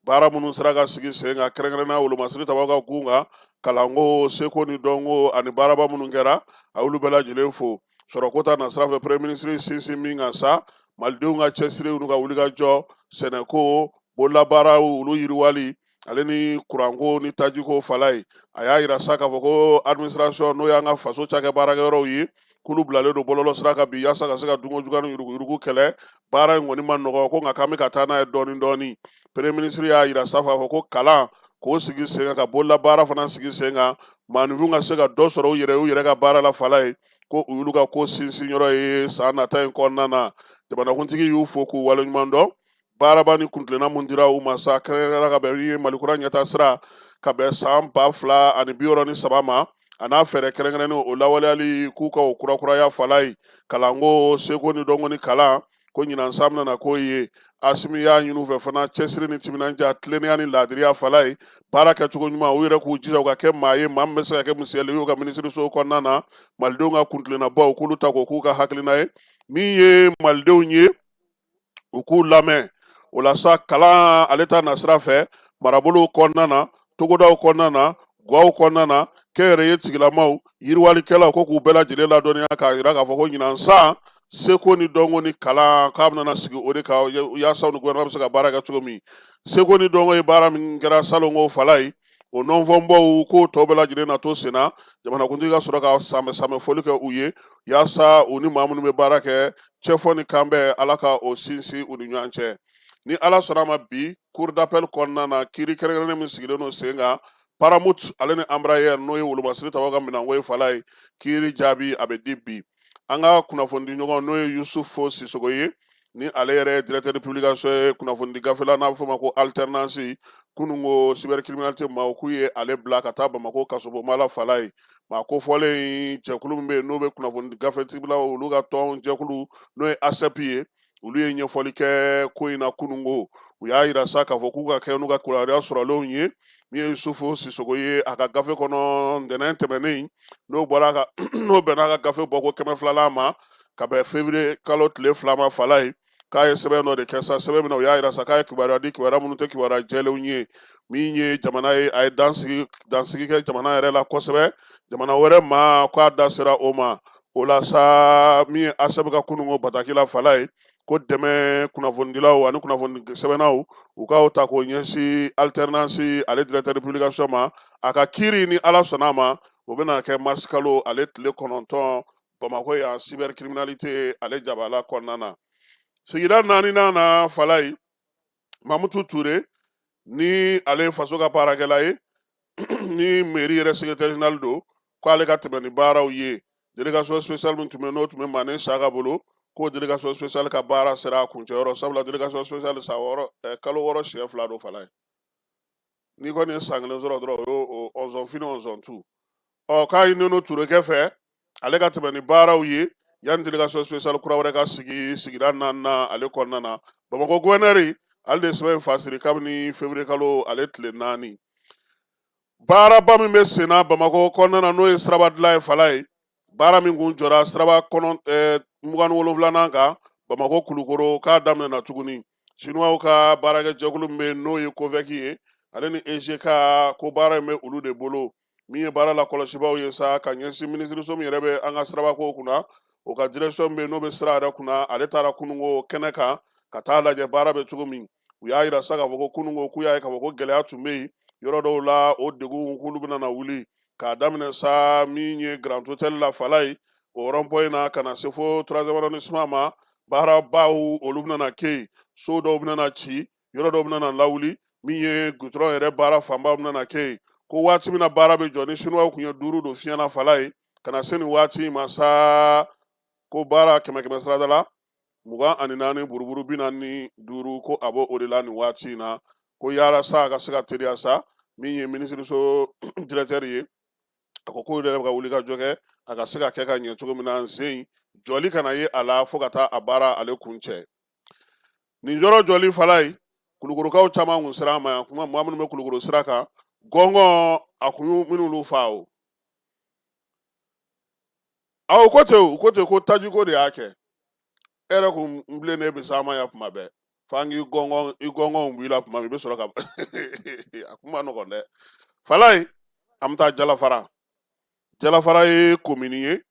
baara minnu sera ka sigi sen kan, kɛrɛnkɛrɛnnenya wolomasiri tabaw ka gun kan, kalanko, seko ni dɔnko ani baaraba minnu kɛra, a y'olu bɛɛ lajɛlen fo. Sɔrɔko ta nasira fɛ, premier ministre sinsin min kan sa, malidenw ka cɛsiri n'u ka wulikajɔ, sɛnɛko, bololabaaraw olu yiriwali, ale ni kuranko ni tajiko fala ye, a y'a yira sa k'a fɔ ko administration, n'o y'an ka faso cakɛ baarakɛyɔrɔw ye, k'olu bilalen don bɔlɔlɔ sira kan bi yaasa ka se ka dunko juguya ni yuruguyurugu kɛlɛ. Baara in kɔni ma nɔgɔ ko, nka k'an bɛ ka taa n'a ye dɔɔni dɔɔni. Premier ministre y'a yira sa k'a fɔ ko kalan k'o sigi sen kan, ka bololabaara fana sigi sen kan, maaninfinw ka se ka dɔ sɔrɔ u yɛrɛ u yɛrɛ ka baara la fala ye, ko u y'olu ka ko sinsin yɔrɔ ye san nata in kɔnɔna na. Jamanakuntigi y'u fo k'u waleɲuman dɔn baaraba ni kuntilenna mun dira u ma sa, kɛrɛnkɛrɛnnenya ka bɛn ni Mali kura ɲɛtaa sira ka bɛn san 2063 ma, a n'a fɛɛrɛ kɛrɛnkɛrɛnnen o lawaleyali, k'u ka o kurakuraya fala ye, kalanko, seko ni dɔnko ni kalan, Ko ɲinan san bɛna k'o ye. Asimi y'a ɲini u fɛ fana cɛsiri ni timinandiya, tilennenya ni laadiriya fala ye, baara kɛcogo ɲuman, u yɛrɛ k'u jija u ka kɛ maa ye, maa min bɛ se ka kɛ misali ye u ka minisiriso kɔnɔna na. Malidenw ka kuntilennabaw, k'olu ta k'o k'u ka hakilina ye, min ye malidenw ye, u k'u lamɛn. O la sa, kalan ale ta nasira fɛ, marabolow kɔnɔna na, togodaw kɔnɔna na, gaw kɔnɔna na, kɛnyɛrɛye tigilamaw, yiriwalikɛlaw, ko k'u bɛɛ lajɛlen ladɔnniya k'a jira k'a fɔ ko ɲinan san seko ni dɔnko ni kalan k'a bɛna sigi o de kan, yaasa ni gouvernement bɛ se ka baara kɛ cogo min. Seko ni dɔnko ye baara min kɛra salonko fala ye, o nɔnfɔnbaw k'o tɔ bɛɛ lajɛlen na to senna. Jamanakuntigi ka sɔrɔ ka sanbɛ sanbɛ foli kɛ u ye, yaasa u ni maa minnu bɛ baara kɛ, cɛfɔ ni kanbɛn, Ala ka o sinsin u ni ɲɔgɔn cɛ. Ni Ala sɔnna a ma, bi cour d'appel kɔnɔna na, kiiri kɛrɛnkɛrɛnnen min sigilen don sen kan, Paramount ale ni Embraer, n'o ye wolomasiri tabaw ka minɛnko ye fala ye, kiiri jaabi a bɛ di bi. An ka kunnafonidi ɲɔgɔn, n'o ye Yusufu Sisoko ye, ni ale yɛrɛ ye directeur de publication ye kunnafonidi gafe la n'a bɛ f'o ma ko Alternance, kununko cybercriminalité maaw k'u ye ale bila ka taa Bamakɔ kasobonba la fala ye. Maa kofɔlen jɛkulu min bɛ yen, n'o bɛ kunnafonidi gafetigilaw olu ka tɔn jɛkulu, n'o ye ASEP ye, olu ye ɲɛfɔli kɛ ko in na kununko. U y'a yira sa k'a fɔ k'u ka kɛ n'u ka kibaruya sɔrɔlenw ye. Min ye Yusufu Sisoko ye, a ka gafe kɔnɔ ntɛnɛn tɛmɛnen, n'o bɔra ka n'o bɛnna a ka gafe bɔko 200lan ma, ka bɛn février kalo tile 2 ma fala ye, k'a ye sɛbɛn dɔ de kɛ sa. Sɛbɛn min na, u y'a yira sa k'a ye kibaruya di, kibaruya minnu tɛ kibaruya jɛlenw ye. Min ye jamana ye, a ye dansigi kɛ jamana yɛrɛ la kosɛbɛ, jamana wɛrɛ ma k'a da sera o ma. O la sa, min ye ASEP ka kununko bataki la fala ye, ko dɛmɛ kunnafonidilaw ani kunnafoni sɛbɛnnaw, u k'aw ta k'o ɲɛsin Alternance ale directeur de publication ma. A ka kiiri, ni Ala sɔnna a ma, o bɛna kɛ mars kalo ale tile 9 Bamakɔ yan, cybercriminalité ale jabala kɔnɔna na. Sigida naaninan na fala ye, Mamutu Ture, ni ale ye faso ka baarakɛla ye, ni mairie yɛrɛ secrétaire général don, ko ale ka tɛmɛ ni baaraw ye. Délégation spéciale min tun bɛ, n'o tun bɛ Mane Saka bolo, k'o délégation spéciale ka baara sera a kuncɛyɔrɔ, sabula délégation spéciale san 6, kalo 6 siɲɛ 2 don fala ye. N'i kɔni ye san kelen sɔrɔ dɔrɔn, o y'o ɔnzɔn fini ɔnzɔn tu. Ɔ, k'a ɲininen Turekɛ fɛ, ale ka tɛmɛ ni baaraw ye yanni délégation spéciale kura wɛrɛ ka sigi sigida naaninan ale kɔnɔna na. Bamakɔ gouverneur ale de ye sɛbɛn in fasiri kabini février kalo ale tile 4. Baaraba min bɛ senna Bamakɔ kɔnɔna na, n'o ye siraba dilan ye fala ye, baara min kun jɔra siraba kɔnɔ 27nan kan Bamakɔ Kulukoro, k'a daminɛna tuguni. Sinuwaw ka baarakɛ jɛkulu min bɛ yen, n'o ye COVEC ye, ale ni EGK, ko baara in bɛ olu de bolo. Min ye baara la kɔlɔsibaaw ye sa, ka ɲɛsin minisiriso min yɛrɛ bɛ an ka sirabako kunna, o ka direction bɛ yen, n'o bɛ sira yɛrɛ kunna, ale taara kununko kɛnɛ kan ka taa lajɛ baara bɛ cogo min. U y'a yira sa k'a fɔ ko kununko, k'u y'a ye k'a fɔ ko gɛlɛya tun bɛ yen yɔrɔ dɔw la, o degun k'olu bɛna na wuli k'a daminɛ sa min ye Grand Hôtel la fala ye, o rond point na, ka na se fo troisième arrondissement ma. Baarabaw olu bɛna na kɛ yen, so dɔw bɛna na ci, yɔrɔ dɔw bɛna na lawuli, min ye goudron yɛrɛ baara fanba bɛna na kɛ yen. Ko waati min na baara bɛ jɔ, ni sinuwaw tun ye 5 don fiɲɛ na fala ye, ka na se nin waati in ma sa, ko baara kɛmɛ kɛmɛ sarada la 24 buruburu 45, ko a b'o o de la nin waati in na. Ko yala sa a ka se ka teliya sa, min ye minisiriso directeur ye, a ko k'o yɛrɛ bɛ ka wuli ka jɔ kɛ a ka se ka kɛ ka ɲɛ cogo min na, sen jɔli kana ye a la fo ka taa a baara ale kun cɛ. Nin yɔrɔ jɔli fala ye, Kulukorokaw caman kun sera a ma yan. Kuma maa minnu bɛ Kulukoro sira kan, gɔngɔn a kun y'u minnu fa o aw ko ten, u ko ten ko tajiko de y'a kɛ. E yɛrɛ kun bilennen bɛ s'a ma yan kuma bɛɛ, f'an k'i gɔngɔn, i gɔngɔnw b'i la kuma min, i bɛ sɔrɔ ka a kuma nɔgɔn dɛ falaye. An bɛ taa Jalafara. Jalafara ye komini ye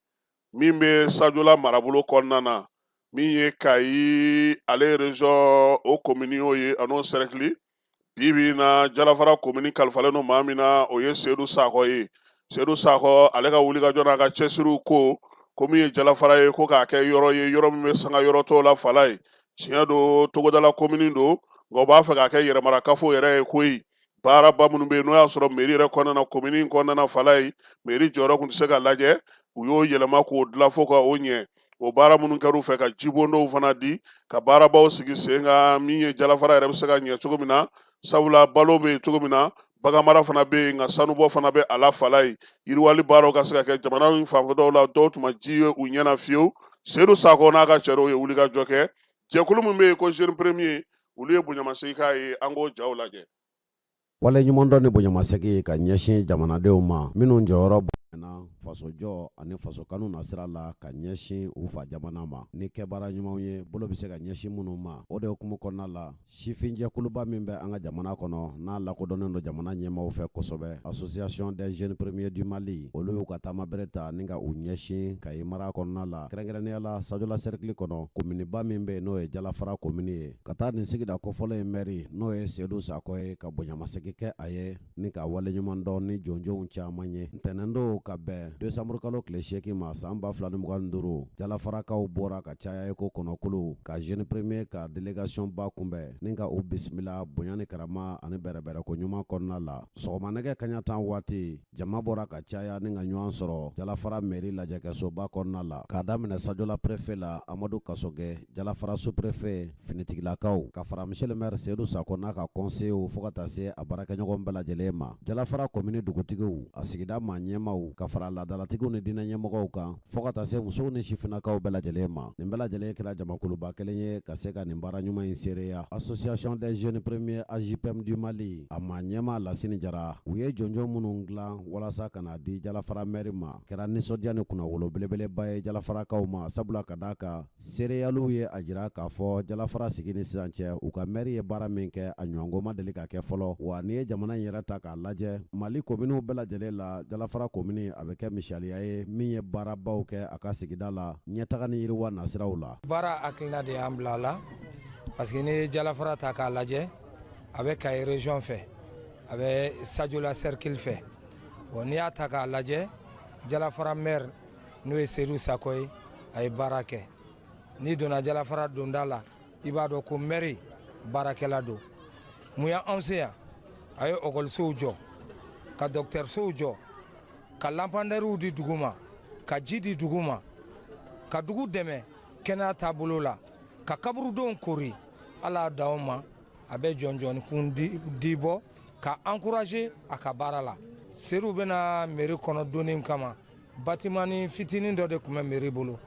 min bɛ Sajola marabolo kɔnɔna na, min ye Kayi ale région, o komini y'o ye, a n'o sɛrɛkili. Bi bi in na, Jalafara komini kalifalen don maa min na, o ye Sedu Sakɔ ye. Sedu Sakɔ, ale ka wulikajɔ n'a ka cɛsiriw ko min ye Jalafara ye, ko k'a kɛ yɔrɔ ye, yɔrɔ min bɛ sanga yɔrɔ tɔw la fala ye. Tiɲɛ don, togodala komini don, nka u b'a fɛ k'a kɛ yɛrɛmarakafo yɛrɛ ye koyi. Baaraba minnu bɛ yen, n'o y'a sɔrɔ mairie yɛrɛ kɔnɔna na, komini in kɔnɔna na fala ye, mairie jɔyɔrɔ tun tɛ se ka lajɛ, u y'o yɛlɛma k'o dilan fo ka o ɲɛ. O baara minnu kɛra u fɛ, ka jibondow fana di, ka baarabaw sigi sen kan, min ye Jalafara yɛrɛ bɛ se ka ɲɛ cogo min na, sabula balo bɛ yen cogo min na, baganmara fana bɛ yen, nka sanubɔ fana bɛ a la fala ye. Yiriwali baaraw ka se ka kɛ jamana in fanfɛ dɔw la, dɔw tun ma ji ye u ɲɛna fiyewu. Sedu Sakɔ n'a ka cɛw ye wulikajɔ kɛ. Jɛkulu min bɛ yen ko Jeune Premier, olu ye bonyamasegin k'a ye. An k'o jaw lajɛ. Waleɲumandɔn ni bonyamasegin ka ɲɛsin jamanadenw ma minnu jɔyɔrɔ bonyana fasojɔ ani fasokanu nasira la ka ɲɛsin u fa jamana ma ni kɛbaara ɲumanw ye, bolo bɛ se ka ɲɛsin minnu ma. O de hukumu kɔnɔna la, sifinjɛkuluba min bɛ an ka jamana kɔnɔ, n'a lakodɔnnen don jamana ɲɛmaaw fɛ kosɛbɛ, Association des Jeunes Premiers du Mali, olu y'u ka taamabere ta ni ka u ɲɛsin Kayi mara kɔnɔna la, kɛrɛnkɛrɛnnenya la Sajola cercle kɔnɔ, kominiba min bɛ yen, n'o ye Jalafara komini ye, ka taa nin sigida kofɔlen in mɛri, n'o ye Sedu Sakɔ ye, ka bonyamasegin kɛ a ye ni ka waleɲuman dɔn ni jɔnjɔnw caman ye. Ntɛnɛndon ka bɛn desanburu kalo tile 8 ma san 2025, Jalafarakaw bɔra ka caya i ko kɔnɔkulu ka Jeune Premier ka délégation ba kunbɛn ni ka u bisimila bonya ni karama ani bɛrɛbɛrɛko ɲuman kɔnɔna la. Sɔgɔma nɛgɛ kaɲa 10 waati, jama bɔra ka caya ni ka ɲɔgɔn sɔrɔ Jalafara mairie lajɛkɛsoba kɔnɔna la, k'a daminɛ Sajola préfet la, Amadu Kasɔgɛ, Jalafara sous-préfet, finitigilakaw, ka fara monsieur le maire Sedu Sakɔ n'a ka conseillers, fo ka taa se a baarakɛɲɔgɔn bɛɛ lajɛlen ma, Jalafara komini dugutigiw, a sigida maa ɲɛmaw, ka fara laadalatigiw ni diinɛ ɲɛmɔgɔw kan, fo ka taa se musow ni sifinnakaw bɛɛ lajɛlen ma. Nin bɛɛ lajɛlen kɛra jamakuluba kelen ye ka se ka nin baara ɲuman in seereya. Association des Jeunes Premiers AJPM du Mali, a maa ɲɛmaa Lasini Jara, u ye jɔnjɔn minnu dilan walasa ka n'a di Jalafara mɛri ma, kɛra nisɔndiya ni kunnawolo belebeleba ye Jalafarakaw ma, sabula ka d'a kan seereyaliw ye a jira k'a fɔ Jalafara sigi ni sisan cɛ, u ka mɛri ye baara min kɛ, a ɲɔgɔnko ma deli ka kɛ fɔlɔ. Wa n'i ye jamana in yɛrɛ ta k'a lajɛ, Mali kominiw bɛɛ lajɛlen la, Jalafara komini a bɛ kɛ misaliya ye min ye baarabaw kɛ a ka sigida la ɲɛtaga ni yiriwa nasiraw la. Baara hakilina de y'an bila a la, parce que n'i ye Jalafara ta k'a lajɛ, a bɛ Kayi région fɛ, a bɛ Sajola cercle fɛ. Bon, n'i y'a ta k'a lajɛ, Jalafara maire, n'o ye Sedu Sakɔ ye, a ye baara kɛ. N'i donna Jalafara donda la, i b'a dɔn ko maire baarakɛla don. Mun y'anw se yan? A ye ɔkɔlisow jɔ, ka dɔgɔtɔrɔsow jɔ, ka lampadaires di dugu ma, ka ji di dugu ma, ka dugu dɛmɛ kɛnɛya taabolo la, ka kaburudenw kori. Ala y'a d'aw ma, a bɛ jɔnjɔn kun di bɔ ka encourager a ka baara la. Sedu bɛna mairie kɔnɔ donni kama, bâtiment fitinin dɔ de tun bɛ mairie bolo,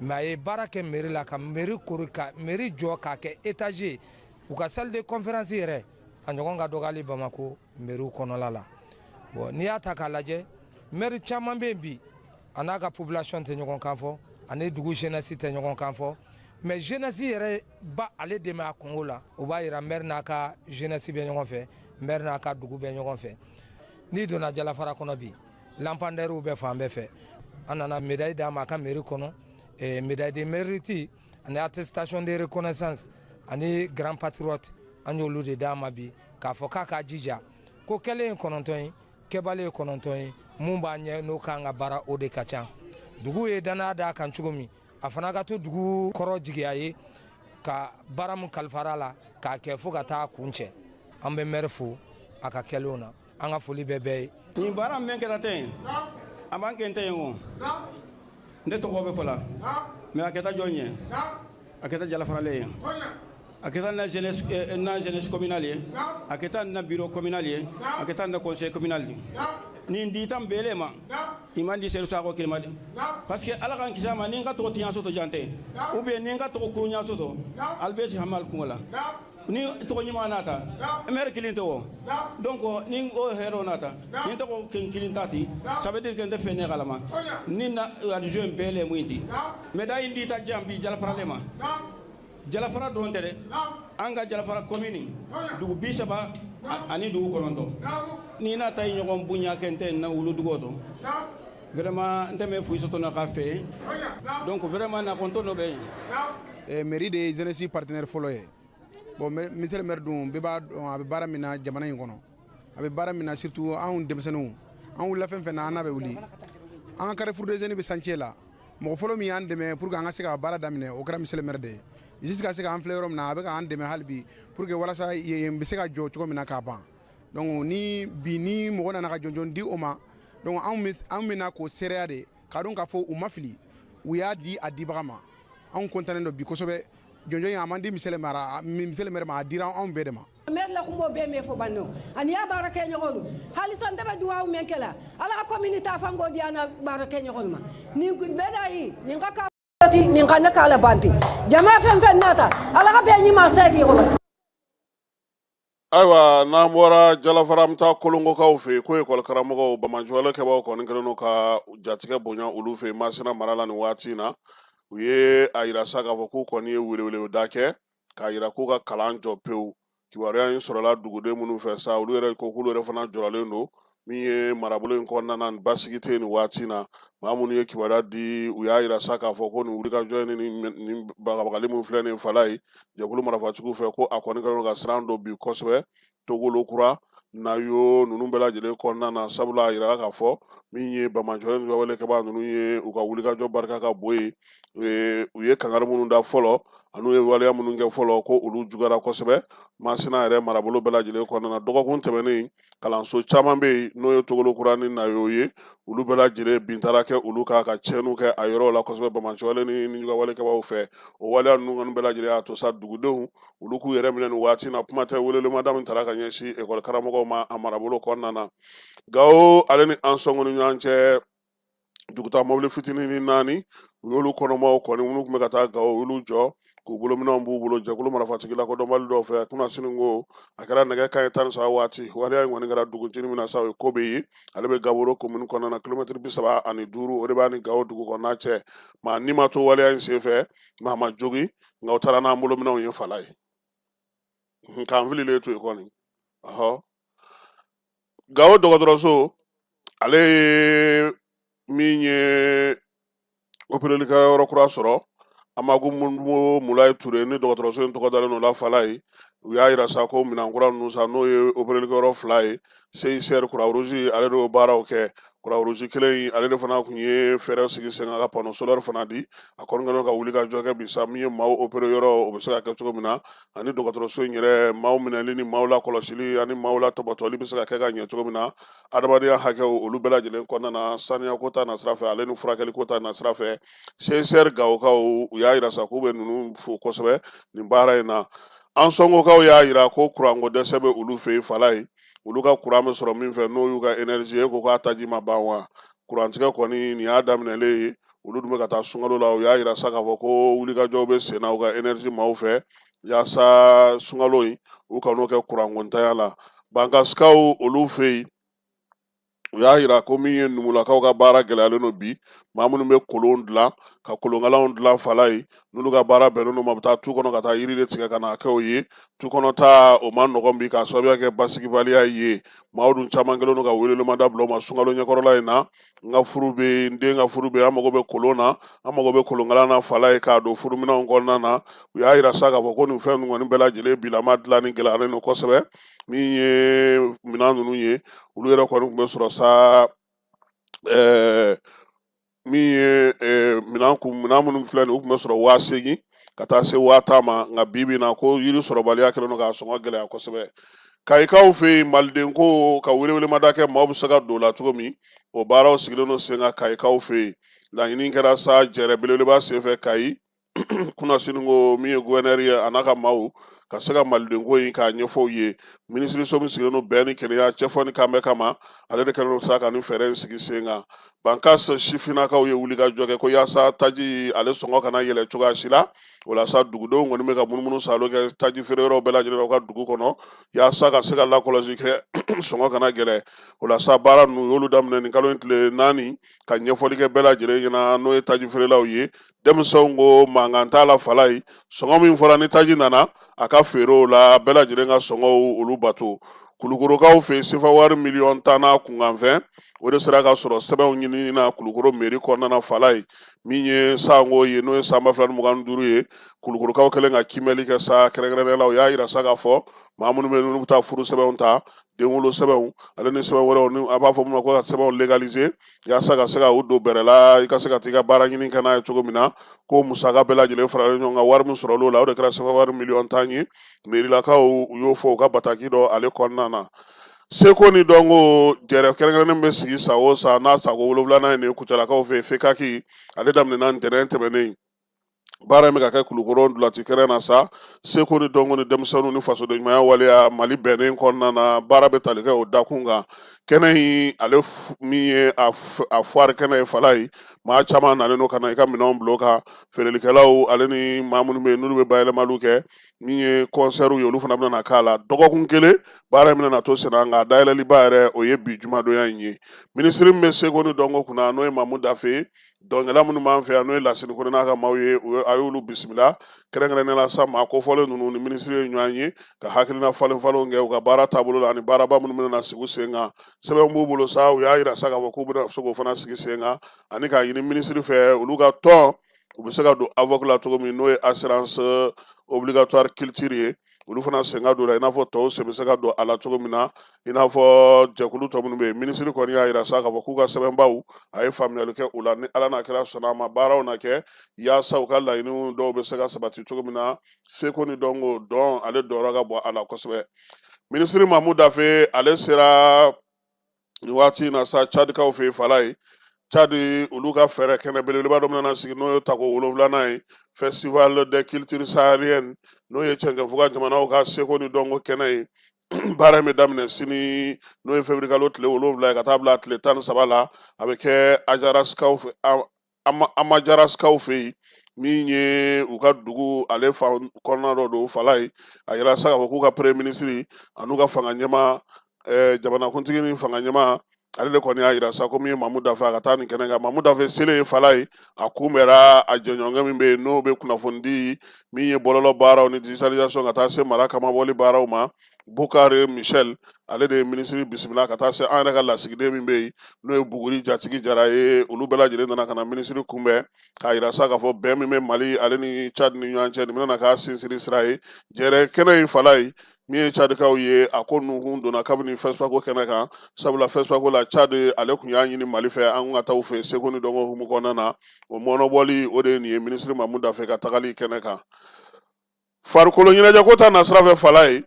mais a ye baara kɛ mairie la, ka mairie kori, ka mairie jɔ k'a kɛ étage ye. U ka salle de conférence yɛrɛ, a ɲɔgɔn ka dɔgɔ hali Bamako mairie kɔnɔla la. Bon, n'i y'a ta k'a lajɛ, maire caman bɛ yen bi, a n'a ka population tɛ ɲɔgɔn kan fɔ, ani dugu jeunesse tɛ ɲɔgɔn kan fɔ. Mais jeunesse yɛrɛ ba ale dɛmɛ a kungo la, o b'a yira maire n'a ka jeunesse bɛ ɲɔgɔn fɛ, maire n'a ka dugu bɛ ɲɔgɔn fɛ. N'i donna Jalafara kɔnɔ bi, lampadaires bɛ fan bɛɛ fɛ. An nana médaille d'a ma a ka mairie kɔnɔ, médaille de mérite ani attestation de reconnaissance ani grand patriote. An y'olu de d'a ma bi, k'a fɔ k'a k'a jija ko kɛlen ye 9 ye, kɛbali ye 9 ye. Mun b'a ɲɛ, n'o k'an ka baara, o de ka ca. Dugu ye danaya d'a kan cogo min, a fana ka to dugu kɔrɔ jigiya ye ka baara min kalifara la k'a kɛ fo ka taa kun cɛ. An bɛ maire fo a ka kɛlenw na. An ka foli bɛ bɛɛ ye. Nin baara min kɛra ten, a b'an kɛ n tɛ yen o ne tɔgɔ bɛ fɔ la, mais a kɛta jɔn ye? A kɛta Jalafaralen ye, a kɛta na jeunesse communale ye, a kɛta na bureau communal ye, a kɛta na conseil communal ye. Nin di tan bɛɛ ma, i man di Sedu Sakɔ kelima de, parce que Ala k'an kisi a ma, ni n ka tɔgɔ tiɲɛ soto jante, ou bien ni n ka tɔgɔ kuruɲa soto, ali bɛ si hamal kungo la. Ni tɔgɔ ɲuman nata, maire kelen tɛ o. Donc ni o hɛrɛ nata, ni tɔgɔ ken kelen tati, ça veut dire que n tɛ fɛn ne kalama ni na adjoint bɛɛ le mun di. Médaille in di ta jam bi Jalafara le ma. Jalafara dɔrɔn tɛ dɛ, an ka Jalafara commune dugu 39, ni n'a ta ye ɲɔgɔn bonya kɛ, n tɛ na wulu dugu to. Vraiment, n tɛ mɛ foyi sɔrɔ na ka fɛ. Donc vraiment, na kɔntɔn dɔ bɛ yen. Mairie de ye jeunesse partenaire fɔlɔ ye. Bon, monsieur le maire dun, bɛɛ b'a dɔn a bɛ baara min na jamana in kɔnɔ, a bɛ baara min na, surtout anw denmisɛnninw. An wulila fɛn fɛn na, an n'a bɛ wuli. An ka Carrefour des Jeunes bɛ chantier la, mɔgɔ fɔlɔ min y'an dɛmɛ pour que an ka se ka baara daminɛ, o kɛra monsieur le maire de ye. Jusqu'à ce que an filɛ yɔrɔ min na, a bɛ k'an dɛmɛ hali bi pour que walasa yen bɛ se ka jɔ cogo min na k'a ban. Donc ni bi ni mɔgɔ nana ka jɔnjɔn di o ma, donc anw bɛ na k'o seereya de k'a dɔn k'a fɔ u ma fili, u y'a di a dibaga ma. Anw kɔntannen don bi kosɛbɛ. Jɔnjɔn in, a man di monsieur le maire, monsieur le maire ma, a dira anw bɛɛ de ma. Maire la kumbo be me fo banno ani ya bara ke ñogolu halisa ndebe duwaw men kela Ala ka commune ta fango di ana bara ke ñogolu ma ni médaille ni ngaka. ti nin ka ne k'ala banti jama fɛn fɛn nata ala ka bɛɛ ɲuman segi kɔnɔ. Ayiwa, n'an bɔra Jalafara, an bɛ taa Kolongokaw fɛ yen ko ekɔli karamɔgɔw banbaanciwale kɛbaaw kɔni kɛlen don ka jatigɛ bonya olu fɛ yen Masina mara la nin waati in na. U ye a yira sa k'a fɔ k'u kɔni ye weleweleda kɛ k'a yira k'u ka kalan jɔ pewu. Kibaruya in sɔrɔla duguden minnu fɛ sa, olu yɛrɛ ko k'olu yɛrɛ fana jɔrɔlen don min ye marabolo in kɔnɔna na, basigi tɛ yen nin waati in na. Maa minnu ye kibaruya di, u y'a yira sa k'a fɔ ko nin wulikajɔ in ni nin bagabagali min filɛ nin fala ye jɛkulu marifatigiw fɛ, ko a kɔni kɛlen don ka siran don bi kosɛbɛ Togolo Kura, Nayo ninnu bɛɛ lajɛlen kɔnɔna na, sabula a yirala k'a fɔ min ye banbaanciwale ni walekɛbaa ninnu ye, u ka wulikajɔ barika ka bon yen. U ye kangari minnu da fɔlɔ an'u ye waleya minnu kɛ fɔlɔ, ko olu juguyara kosɛbɛ Masina yɛrɛ marabolo bɛɛ lajɛlen kɔnɔna na. Dɔgɔkun tɛmɛnen, kalanso caman bɛ yen, n'o ye Togolo Kura ni Nayo ye, olu bɛɛ lajɛlen bin taara kɛ olu kan ka tiɲɛniw kɛ a yɔrɔw la kosɛbɛ banbaanciwale ni nijuguyawale kɛbaaw fɛ. O waleya ninnu kɔni bɛɛ lajɛlen y'a to sa dugudenw olu k'u yɛrɛ minɛ nin waati in na. Kuma tɛ welewelemada min tara ka ɲɛsin ekɔli karamɔgɔw ma a marabolo kɔnɔna na. Gawo ale ni Ansɔngo ni ɲɔgɔn cɛ, dugutaa mɔbili fitinin ni naani, u y'olu kɔnɔmaw kɔni minnu tun bɛ ka taa Gawo, u y'olu jɔ k'u bolominɛnw b'u bolo jɛkulu marifatigi lakodɔnbali dɔw fɛ kunasini. Ko a kɛra nɛgɛ kanɲɛ 13 waati. Waleya in kɔni kɛra duguncinin min na sa, o ye Kobe ye, ale bɛ Gaboro komini kɔnɔna na. Kilomɛtiri 35, o de b'a ni Gawo dugu kɔnɔna cɛ. Maa ni ma to waleya in senfɛ, maa ma jogin, nka u taara n'an bolominɛnw ye fala ye k'an fililen to yen kɔni. Ɔhɔ, Gawo dɔgɔtɔrɔso, ale ye min ye operelikɛyɔrɔ kura sɔrɔ, Amagu Mulayi Ture ni dɔgɔtɔrɔso in tɔgɔ dalen don la fala ye. U y'a yira sa ko minɛn kura ninnu sa, n'o ye operelikɛyɔrɔ fila ye, CICR Croix-Rouge ale de y'o baaraw kɛ. Croix-Rouge kelen in, ale de fana tun ye fɛɛrɛ sigi sen kan ka panneau solaire fana di. A kɔni kɛlen ka wuli ka jɔ kɛ bi sa, min ye maaw opere yɔrɔ, o bɛ se ka kɛ cogo min na, ani dɔgɔtɔrɔso in yɛrɛ, maaw minɛli ni maaw lakɔlɔsili ani maaw latɔpɔtɔli bɛ se ka kɛ ka ɲɛ cogo min na, adamadenya hakɛw olu bɛɛ lajɛlen kɔnɔna na, saniya ko ta nasira fɛ, ale ni furakɛli ko ta nasira fɛ. CICR Gawokaw, u y'a yira sa k'u bɛ ninnu fo kosɛbɛ nin baara in na. Ansɔngokaw y'a yira ko kuranko dɛsɛ bɛ olu fɛ yen fala ye. Olu ka kuran bɛ sɔrɔ min fɛ, n'o y'u ka énergie ye, ko k'a taji ma ban wa kurantigɛ kɔni, nin y'a daminɛlen ye. Olu dun bɛ ka taa sunkalo la. U y'a yira sa k'a fɔ ko wulikajɔw bɛ sen na u ka énergie maaw fɛ, yaasa sunkalo in u kan'o kɛ kurankontanya la. Bankasikaw olu fɛ yen, u y'a yira ko min ye numulakaw ka baara gɛlɛyalen don bi. Maa minnu bɛ kolon dilan ka kolonkalanw dilan fala ye, n'olu ka baara bɛnnen don ma, bɛ taa tu kɔnɔ ka taa yiri de tigɛ ka na kɛ o ye. Tu kɔnɔ taa o ma nɔgɔn bi, k'a sababuya kɛ basigibaliya ye. Maaw dun caman kɛlen don ka welewelemada bila u ma sunkalo ɲɛkɔrɔla in na: n ka furu bɛ yen, n den ka furu bɛ yen, an mago bɛ kolon na, an mago bɛ kolonkalan na fala ye k'a don furuminɛnw kɔnɔna na. U y'a yira sa k'a fɔ ko nin fɛn ninnu kɔni bɛɛ lajɛlen bilama dilanni gɛlɛyalen don kosɛbɛ. Min ye minɛn ninnu ye, olu yɛrɛ kɔni tun bɛ sɔrɔ sa min ye minɛn kun minɛn minnu filɛ nin ye, u tun bɛ sɔrɔ 8000 ka taa se 10,000 ma, nka bi bi in na, ko yiri sɔrɔbaliya kɛlen don k'a sɔngɔ gɛlɛya kosɛbɛ. Kayikaw fɛ yen, maliden ko ka welewelemada kɛ maaw bɛ se ka don o la cogo min, o baaraw sigilen don sen kan Kayikaw fɛ yen. Laɲini kɛra sa jɛrɛ belebeleba senfɛ Kayi kunasini, ko min ye gouverneur ye, a n'a ka maaw ka se ka maliden ko in k'a ɲɛfɔ u ye. Minisiriso min sigilen don bɛn ni kelenya, cɛfɔ ni kanbɛn kama, ale de kɛlen don sa ka nin fɛɛrɛ in sigi sen kan. Bankas sifinnakaw ye wulikajɔ kɛ ko yaasa taji ale sɔngɔ kana yɛlɛ cogoya si la. O la sa, dugudenw kɔni bɛ ka munumunu salo kɛ taji feere yɔrɔw bɛɛ lajɛlen na u ka dugu kɔnɔ, yaasa ka se ka lakɔlɔsi kɛ sɔngɔ kana gɛlɛ. O la sa, baara ninnu y'olu daminɛ nin kalo in tile 4, ka ɲɛfɔli kɛ bɛɛ lajɛlen ɲɛna, n'o ye taji feerelaw ye. Denmisɛnw ko mankan t'a la fala ye, sɔngɔ min fɔra ni taji nana a ka feere, o la bɛɛ lajɛlen ka sɔngɔw olu bato. Kulukorokaw fɛ yen, sefa wari miliyɔn 10 n'a kunkanfɛn, o de sera ka sɔrɔ sɛbɛnw ɲinini na Kulukoro mairie kɔnɔna na fala ye. Min ye sanko ye, n'o ye san 2025 ye, Kulukorokaw kɛlen ka kiimɛli kɛ sa, kɛrɛnkɛrɛnnenya la u y'a yira sa k'a fɔ maa minnu bɛ yen n'olu bɛ taa furu sɛbɛnw ta, denwolo sɛbɛnw ale ni sɛbɛn wɛrɛw, ni a b'a fɔ min ma ko ka sɛbɛnw légaliser, yaasa ka se ka u don bɛrɛ la, i ka se ka t'i ka baara ɲini kɛ n'a ye cogo min na, ko musaka bɛɛ lajɛlen faralen ɲɔgɔn kan, wari min sɔrɔla o la, o de kɛra sefa wari miliyɔn 10 ye. Mairilakaw u y'o fɔ u ka bataki dɔ ale kɔnɔna na. Seko ni dɔnko jɛrɛ kɛrɛnkɛrɛnnen bɛ sigi san o san, n'a tako wolonwulanan ye nin ye Kucalakaw fɛ yen, FECAC, ale daminɛna ntɛnɛn tɛmɛnen. Baara in bɛ ka kɛ Kulukoro ntolaci kɛnɛ na sa. Seko ni dɔnko ni denmisɛnninw ni fasodenɲumanya waleya Mali bɛnnen kɔnɔna na, baara bɛ tali kɛ o dakun kan. Kɛnɛ in ale min ye a foire kɛnɛ ye Falayi, maa caman nalen don ka na i ka minɛnw bila o kan, feerelikɛlaw ale ni maa minnu bɛ yen n'olu bɛ bayɛlɛmaliw kɛ. Min ye kɔnsɛriw ye, olu fana bɛna na k'a la. Dɔgɔkun kelen baara in bɛna na to senna, nka dayɛlɛliba yɛrɛ o ye bi jumadonya in ye. Minisiri min bɛ seko ni dɔnko kunna, n'o ye Mamu Dafe ye, dɔnkɛla minnu b'an fɛ yan, n'o ye Lasini Kone n'a ka maaw ye, a y'olu bisimila. Kɛrɛnkɛrɛnnenya la sa, maa kofɔlen ninnu ni minisiri ye ɲɔgɔn ye ka hakilina falen falenw kɛ u ka baara taabolo la ani baaraba minnu bɛna na sigi sen kan. Sɛbɛn b'u bolo sa, u y'a yira sa k'a fɔ k'u bɛna se k'o fana sigi sen kan, ani k'a ɲini minisiri fɛ olu ka tɔn u bɛ se ka don AVOC la cogo min, n'o ye assurance obligatoire culture ye, olu fana sen ka don la i n'a fɔ tɔw sen bɛ se ka don a la cogo min na, i n'a fɔ jɛkulu tɔ minnu bɛ yen. Minisiri kɔni y'a yira sa k'a fɔ k'u ka sɛbɛnbaw, a ye faamuyali kɛ u la. Ni Ala n'a kira sɔnna a ma, baaraw na kɛ yaasa u ka laɲiniw dɔw bɛ se ka sabati cogo min na. Seko ni dɔnko dɔn, ale dɔyɔrɔ ka bon a la kosɛbɛ. Minisiri Mamu Dafe, ale sera nin waati in na sa Cadikaw fɛ yen Falayi. Cadi, olu ka fɛɛrɛ kɛnɛ belebeleba dɔ bɛna sigi, n'o ye tako 7nan ye, festival des cultures sahariennes, n'o ye cɛncɛnfuga jamanaw ka seko ni dɔnko kɛnɛ ye. Baara in bɛ daminɛ sini, n'o ye février kalo tile 7 ye, ka taa bila tile 13 la. A bɛ kɛ Ajaraskaw fɛ, Amajaraskaw fɛ yen, min ye u ka dugu ale fan kɔnɔna dɔ don Falayi. A yira sa k'a fɔ k'u ka premier ministre an'u ka fanga ɲɛmaa, jamanakuntigi ni fanga ɲɛmaa, ale de kɔni y'a yira sa ko min ye Mamu Dafe, a ka taa nin kɛnɛ kan. Mamu Dafe selen Falayi, a kunbɛra a jɛɲɔgɔnkɛ min bɛ yen, n'o bɛ kunnafoni di, min ye bɔlɔlɔ baaraw ni digitalisation ka taa se mara kamabɔli baaraw ma, Bukari Michel, ale de ye minisiri bisimila, ka taa se an yɛrɛ ka lasigiden min bɛ yen, n'o ye Buguri Jatigi Jara ye. Olu bɛɛ lajɛlen nana ka na minisiri kunbɛn k'a yira sa k'a fɔ bɛn min bɛ Mali ale ni Cad ni ɲɔgɔn cɛ, nin bɛna k'a sinsinni sira ye. Jɛrɛ kɛnɛ in Falayi, min ye Cadikaw ye, a ko nukun donna kabini FESPACO kɛnɛ kan, sabula FESPACO la, Cad ale tun y'a ɲini Mali fɛ an ka taa u fɛ seko ni dɔnko hukumu kɔnɔna na. O mɔnɔbɔli, o de ye nin ye minisiri Mamu Dafe ka tagali kɛnɛ kan. Farikolo ɲɛnajɛko ta nasira fɛ Falayi,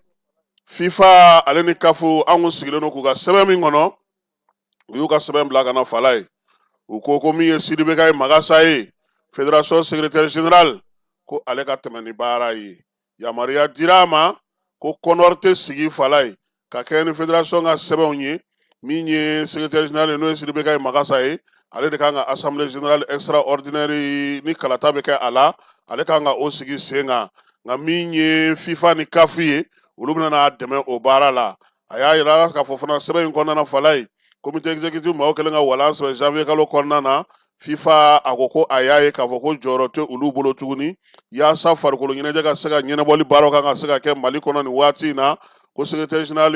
FIFA ale ni CAF, an kun sigilen don k'u ka sɛbɛn min kɔnɔ, u y'u ka sɛbɛn bila ka na Falayi. U ko ko min ye Sidibe Kayi Magasa ye, fédération secrétaire général, ko ale ka tɛmɛ ni baara ye. Yamaruya dira a ma ko CONOR tɛ sigi Falayi ka kɛɲɛ ni fédération ka sɛbɛnw ye. Min ye secrétaire général ye, n'o ye Sidibe Kayi Magasa ye, ale de kan ka assemblée générale extraordinaire ni kalata bɛ kɛ a la, ale kan ka o sigi sen kan. Nka min ye FIFA ni CAF ye, olu bɛna n'a dɛmɛ o baara la. A y'a yira k'a fɔ fana sɛbɛn in kɔnɔna na Falayi, comité exécutif maaw kɛlen ka walan sɛbɛn janvier kalo kɔnɔna na, FIFA a ko ko a y'a ye k'a fɔ ko jɔyɔrɔ tɛ olu bolo tuguni yaasa farikolo ɲɛnajɛ ka se ka ɲɛnabɔli baaraw kan ka se ka kɛ Mali kɔnɔ nin waati in na, ko secrétaire général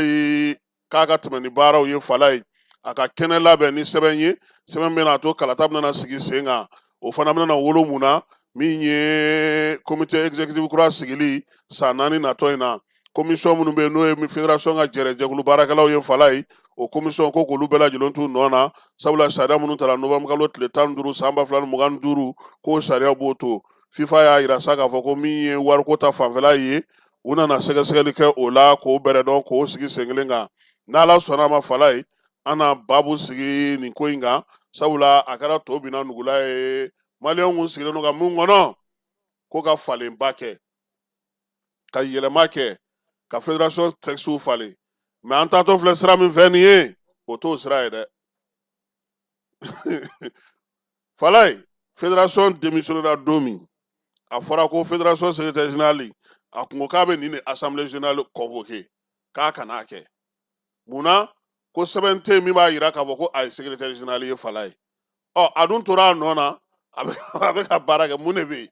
k'a ka tɛmɛ ni baaraw ye Falayi, a ka kɛnɛ labɛn ni sɛbɛn ye, sɛbɛn bɛna to kalata bɛna sigi sen kan. O fana bɛna wolo mun na, min ye comité exécutif kura sigili san 4 natɔ in na, commission minnu bɛ yen, n'o ye fédération ka jɛrɛ jɛkulu baarakɛlaw ye Falayi, o commission ko k'olu bɛɛ lajɛlen t'u nɔ na, sabula sariya minnu tara novembre kalo tile 15 san 2025, k'o sariya b'o to. FIFA y'a yira sa k'a fɔ ko min ye wariko ta fanfɛla ye, u nana sɛgɛsɛgɛli kɛ o la k'o bɛrɛ dɔn k'o sigi sen kelen kan. N'Ala sɔnna a ma Falayi, an na babu sigi nin ko in kan, sabula a kɛra to binna nugula ye. Maliyɛnw kun sigilen don ka mun kɔnɔ, ko ka falenba kɛ, ka yɛlɛma kɛ, ka fédération textes falen, mais an taatɔ filɛ sira min fɛ nin ye, o t'o sira ye dɛ Falayi. Fédération démissionnera don min, a fɔra ko fédération secrétaire général a kun ko k'a bɛ nin de assemblée générale convoquer, k'a kan'a kɛ. Mun na? Ko sɛbɛn tɛ yen min b'a yira k'a fɔ ko a ye secrétaire général ye Falayi. Ɔ, a dun tora a nɔ na, a bɛ ka baara kɛ. Mun de bɛ yen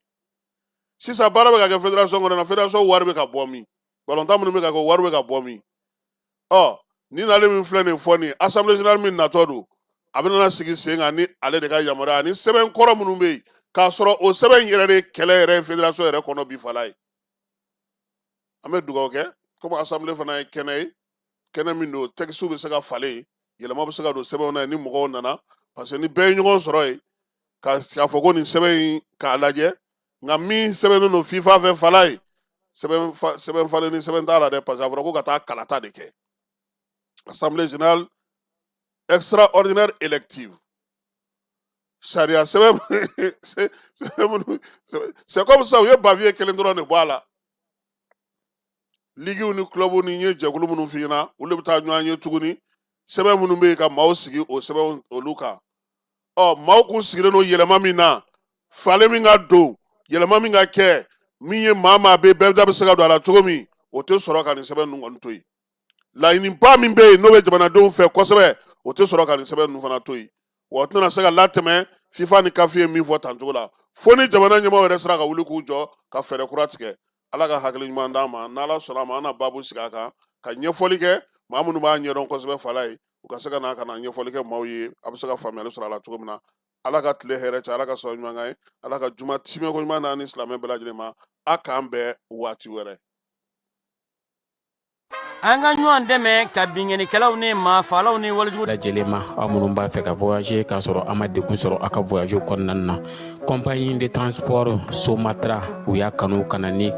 sisan? Baara bɛ ka kɛ fédération kɔnɔ na, fédération wari bɛ ka bɔ min, balontan minnu bɛ ka kɛ, wari bɛ ka bɔ min? Ɔ, ni nalen min filɛ nin fɔ nin, assemblée générale min natɔ don, a bɛna sigi sen kan ni ale de ka yamaruya ani sɛbɛn kɔrɔ minnu bɛ yen, k'a sɔrɔ o sɛbɛn in yɛrɛ de kɛlɛ yɛrɛ ye fédération yɛrɛ kɔnɔ bi Falayi. An bɛ dugawu kɛ, komi assemblée fana ye kɛnɛ ye, kɛnɛ min don textes bɛ se ka falen, yɛlɛma bɛ se ka don sɛbɛnw na ni mɔgɔw nana, parce que ni bɛɛ ye ɲɔgɔn sɔrɔ yen k'a fɔ ko nin sɛbɛn in k'a lajɛ. Nka min sɛbɛnnen don FIFA fɛ Falayi, sɛbɛn falen ni sɛbɛn t'a la dɛ, parce que a fɔra ko ka taa kalata de kɛ, assemblée générale extraordinaire élective. Sariya sɛbɛn minnu, c'est comme ça, u ye papier kelen dɔrɔn de bɔ a la. Ligiw ni clubw ni n ye jɛkulu minnu f'i ɲɛna, olu de bɛ taa ɲɔgɔn ye tuguni. Sɛbɛn minnu bɛ yen ka maaw sigi o sɛbɛnw olu kan, ɔ maaw k'u sigilen don yɛlɛma min na, falen min ka don, yɛlɛma min ka kɛ, min ye maa maa bɛ bɛɛ da bɛ se ka don a la cogo min, o tɛ sɔrɔ ka nin sɛbɛn ninnu kɔni to yen. Laɲiniba min bɛ yen n'o bɛ jamanadenw fɛ kosɛbɛ, o tɛ sɔrɔ ka nin sɛbɛn ninnu fana to yen. Wa o tɛna se ka latɛmɛ FIFA ni CAF ye min fɔ tan cogo la, fo ni jamana ɲɛmaaw yɛrɛ sera ka wuli k'u jɔ ka fɛɛrɛ kura tigɛ. Ala ka hakili ɲuman d'an ma. N'Ala sɔnna a ma, an na baabu sigi a kan ka ɲɛfɔli kɛ maa minnu b'a ɲɛdɔn kosɛbɛ fala ye, u ka se ka na ka na ɲɛfɔli kɛ maaw ye, a bɛ se ka faamuyali sɔrɔ a la cogo min na. Ala ka tile hɛrɛ cɛ, Ala ka sɔrɔ ɲuman kan ye, Ala ka juma timɛko ɲuman d'an ni silamɛ bɛɛ lajɛlen ma. A k'an bɛn waati wɛrɛ. An ka ɲɔgɔn dɛmɛ ka binkannikɛlaw ni maafaalaw ni walejugu lajɛlen ma. Aw minnu b'a fɛ ka voyager k'a sɔrɔ a ma degun sɔrɔ aw ka voyage kɔnɔna na, compagnie de transport Somatra, u y'a kanu ka na ni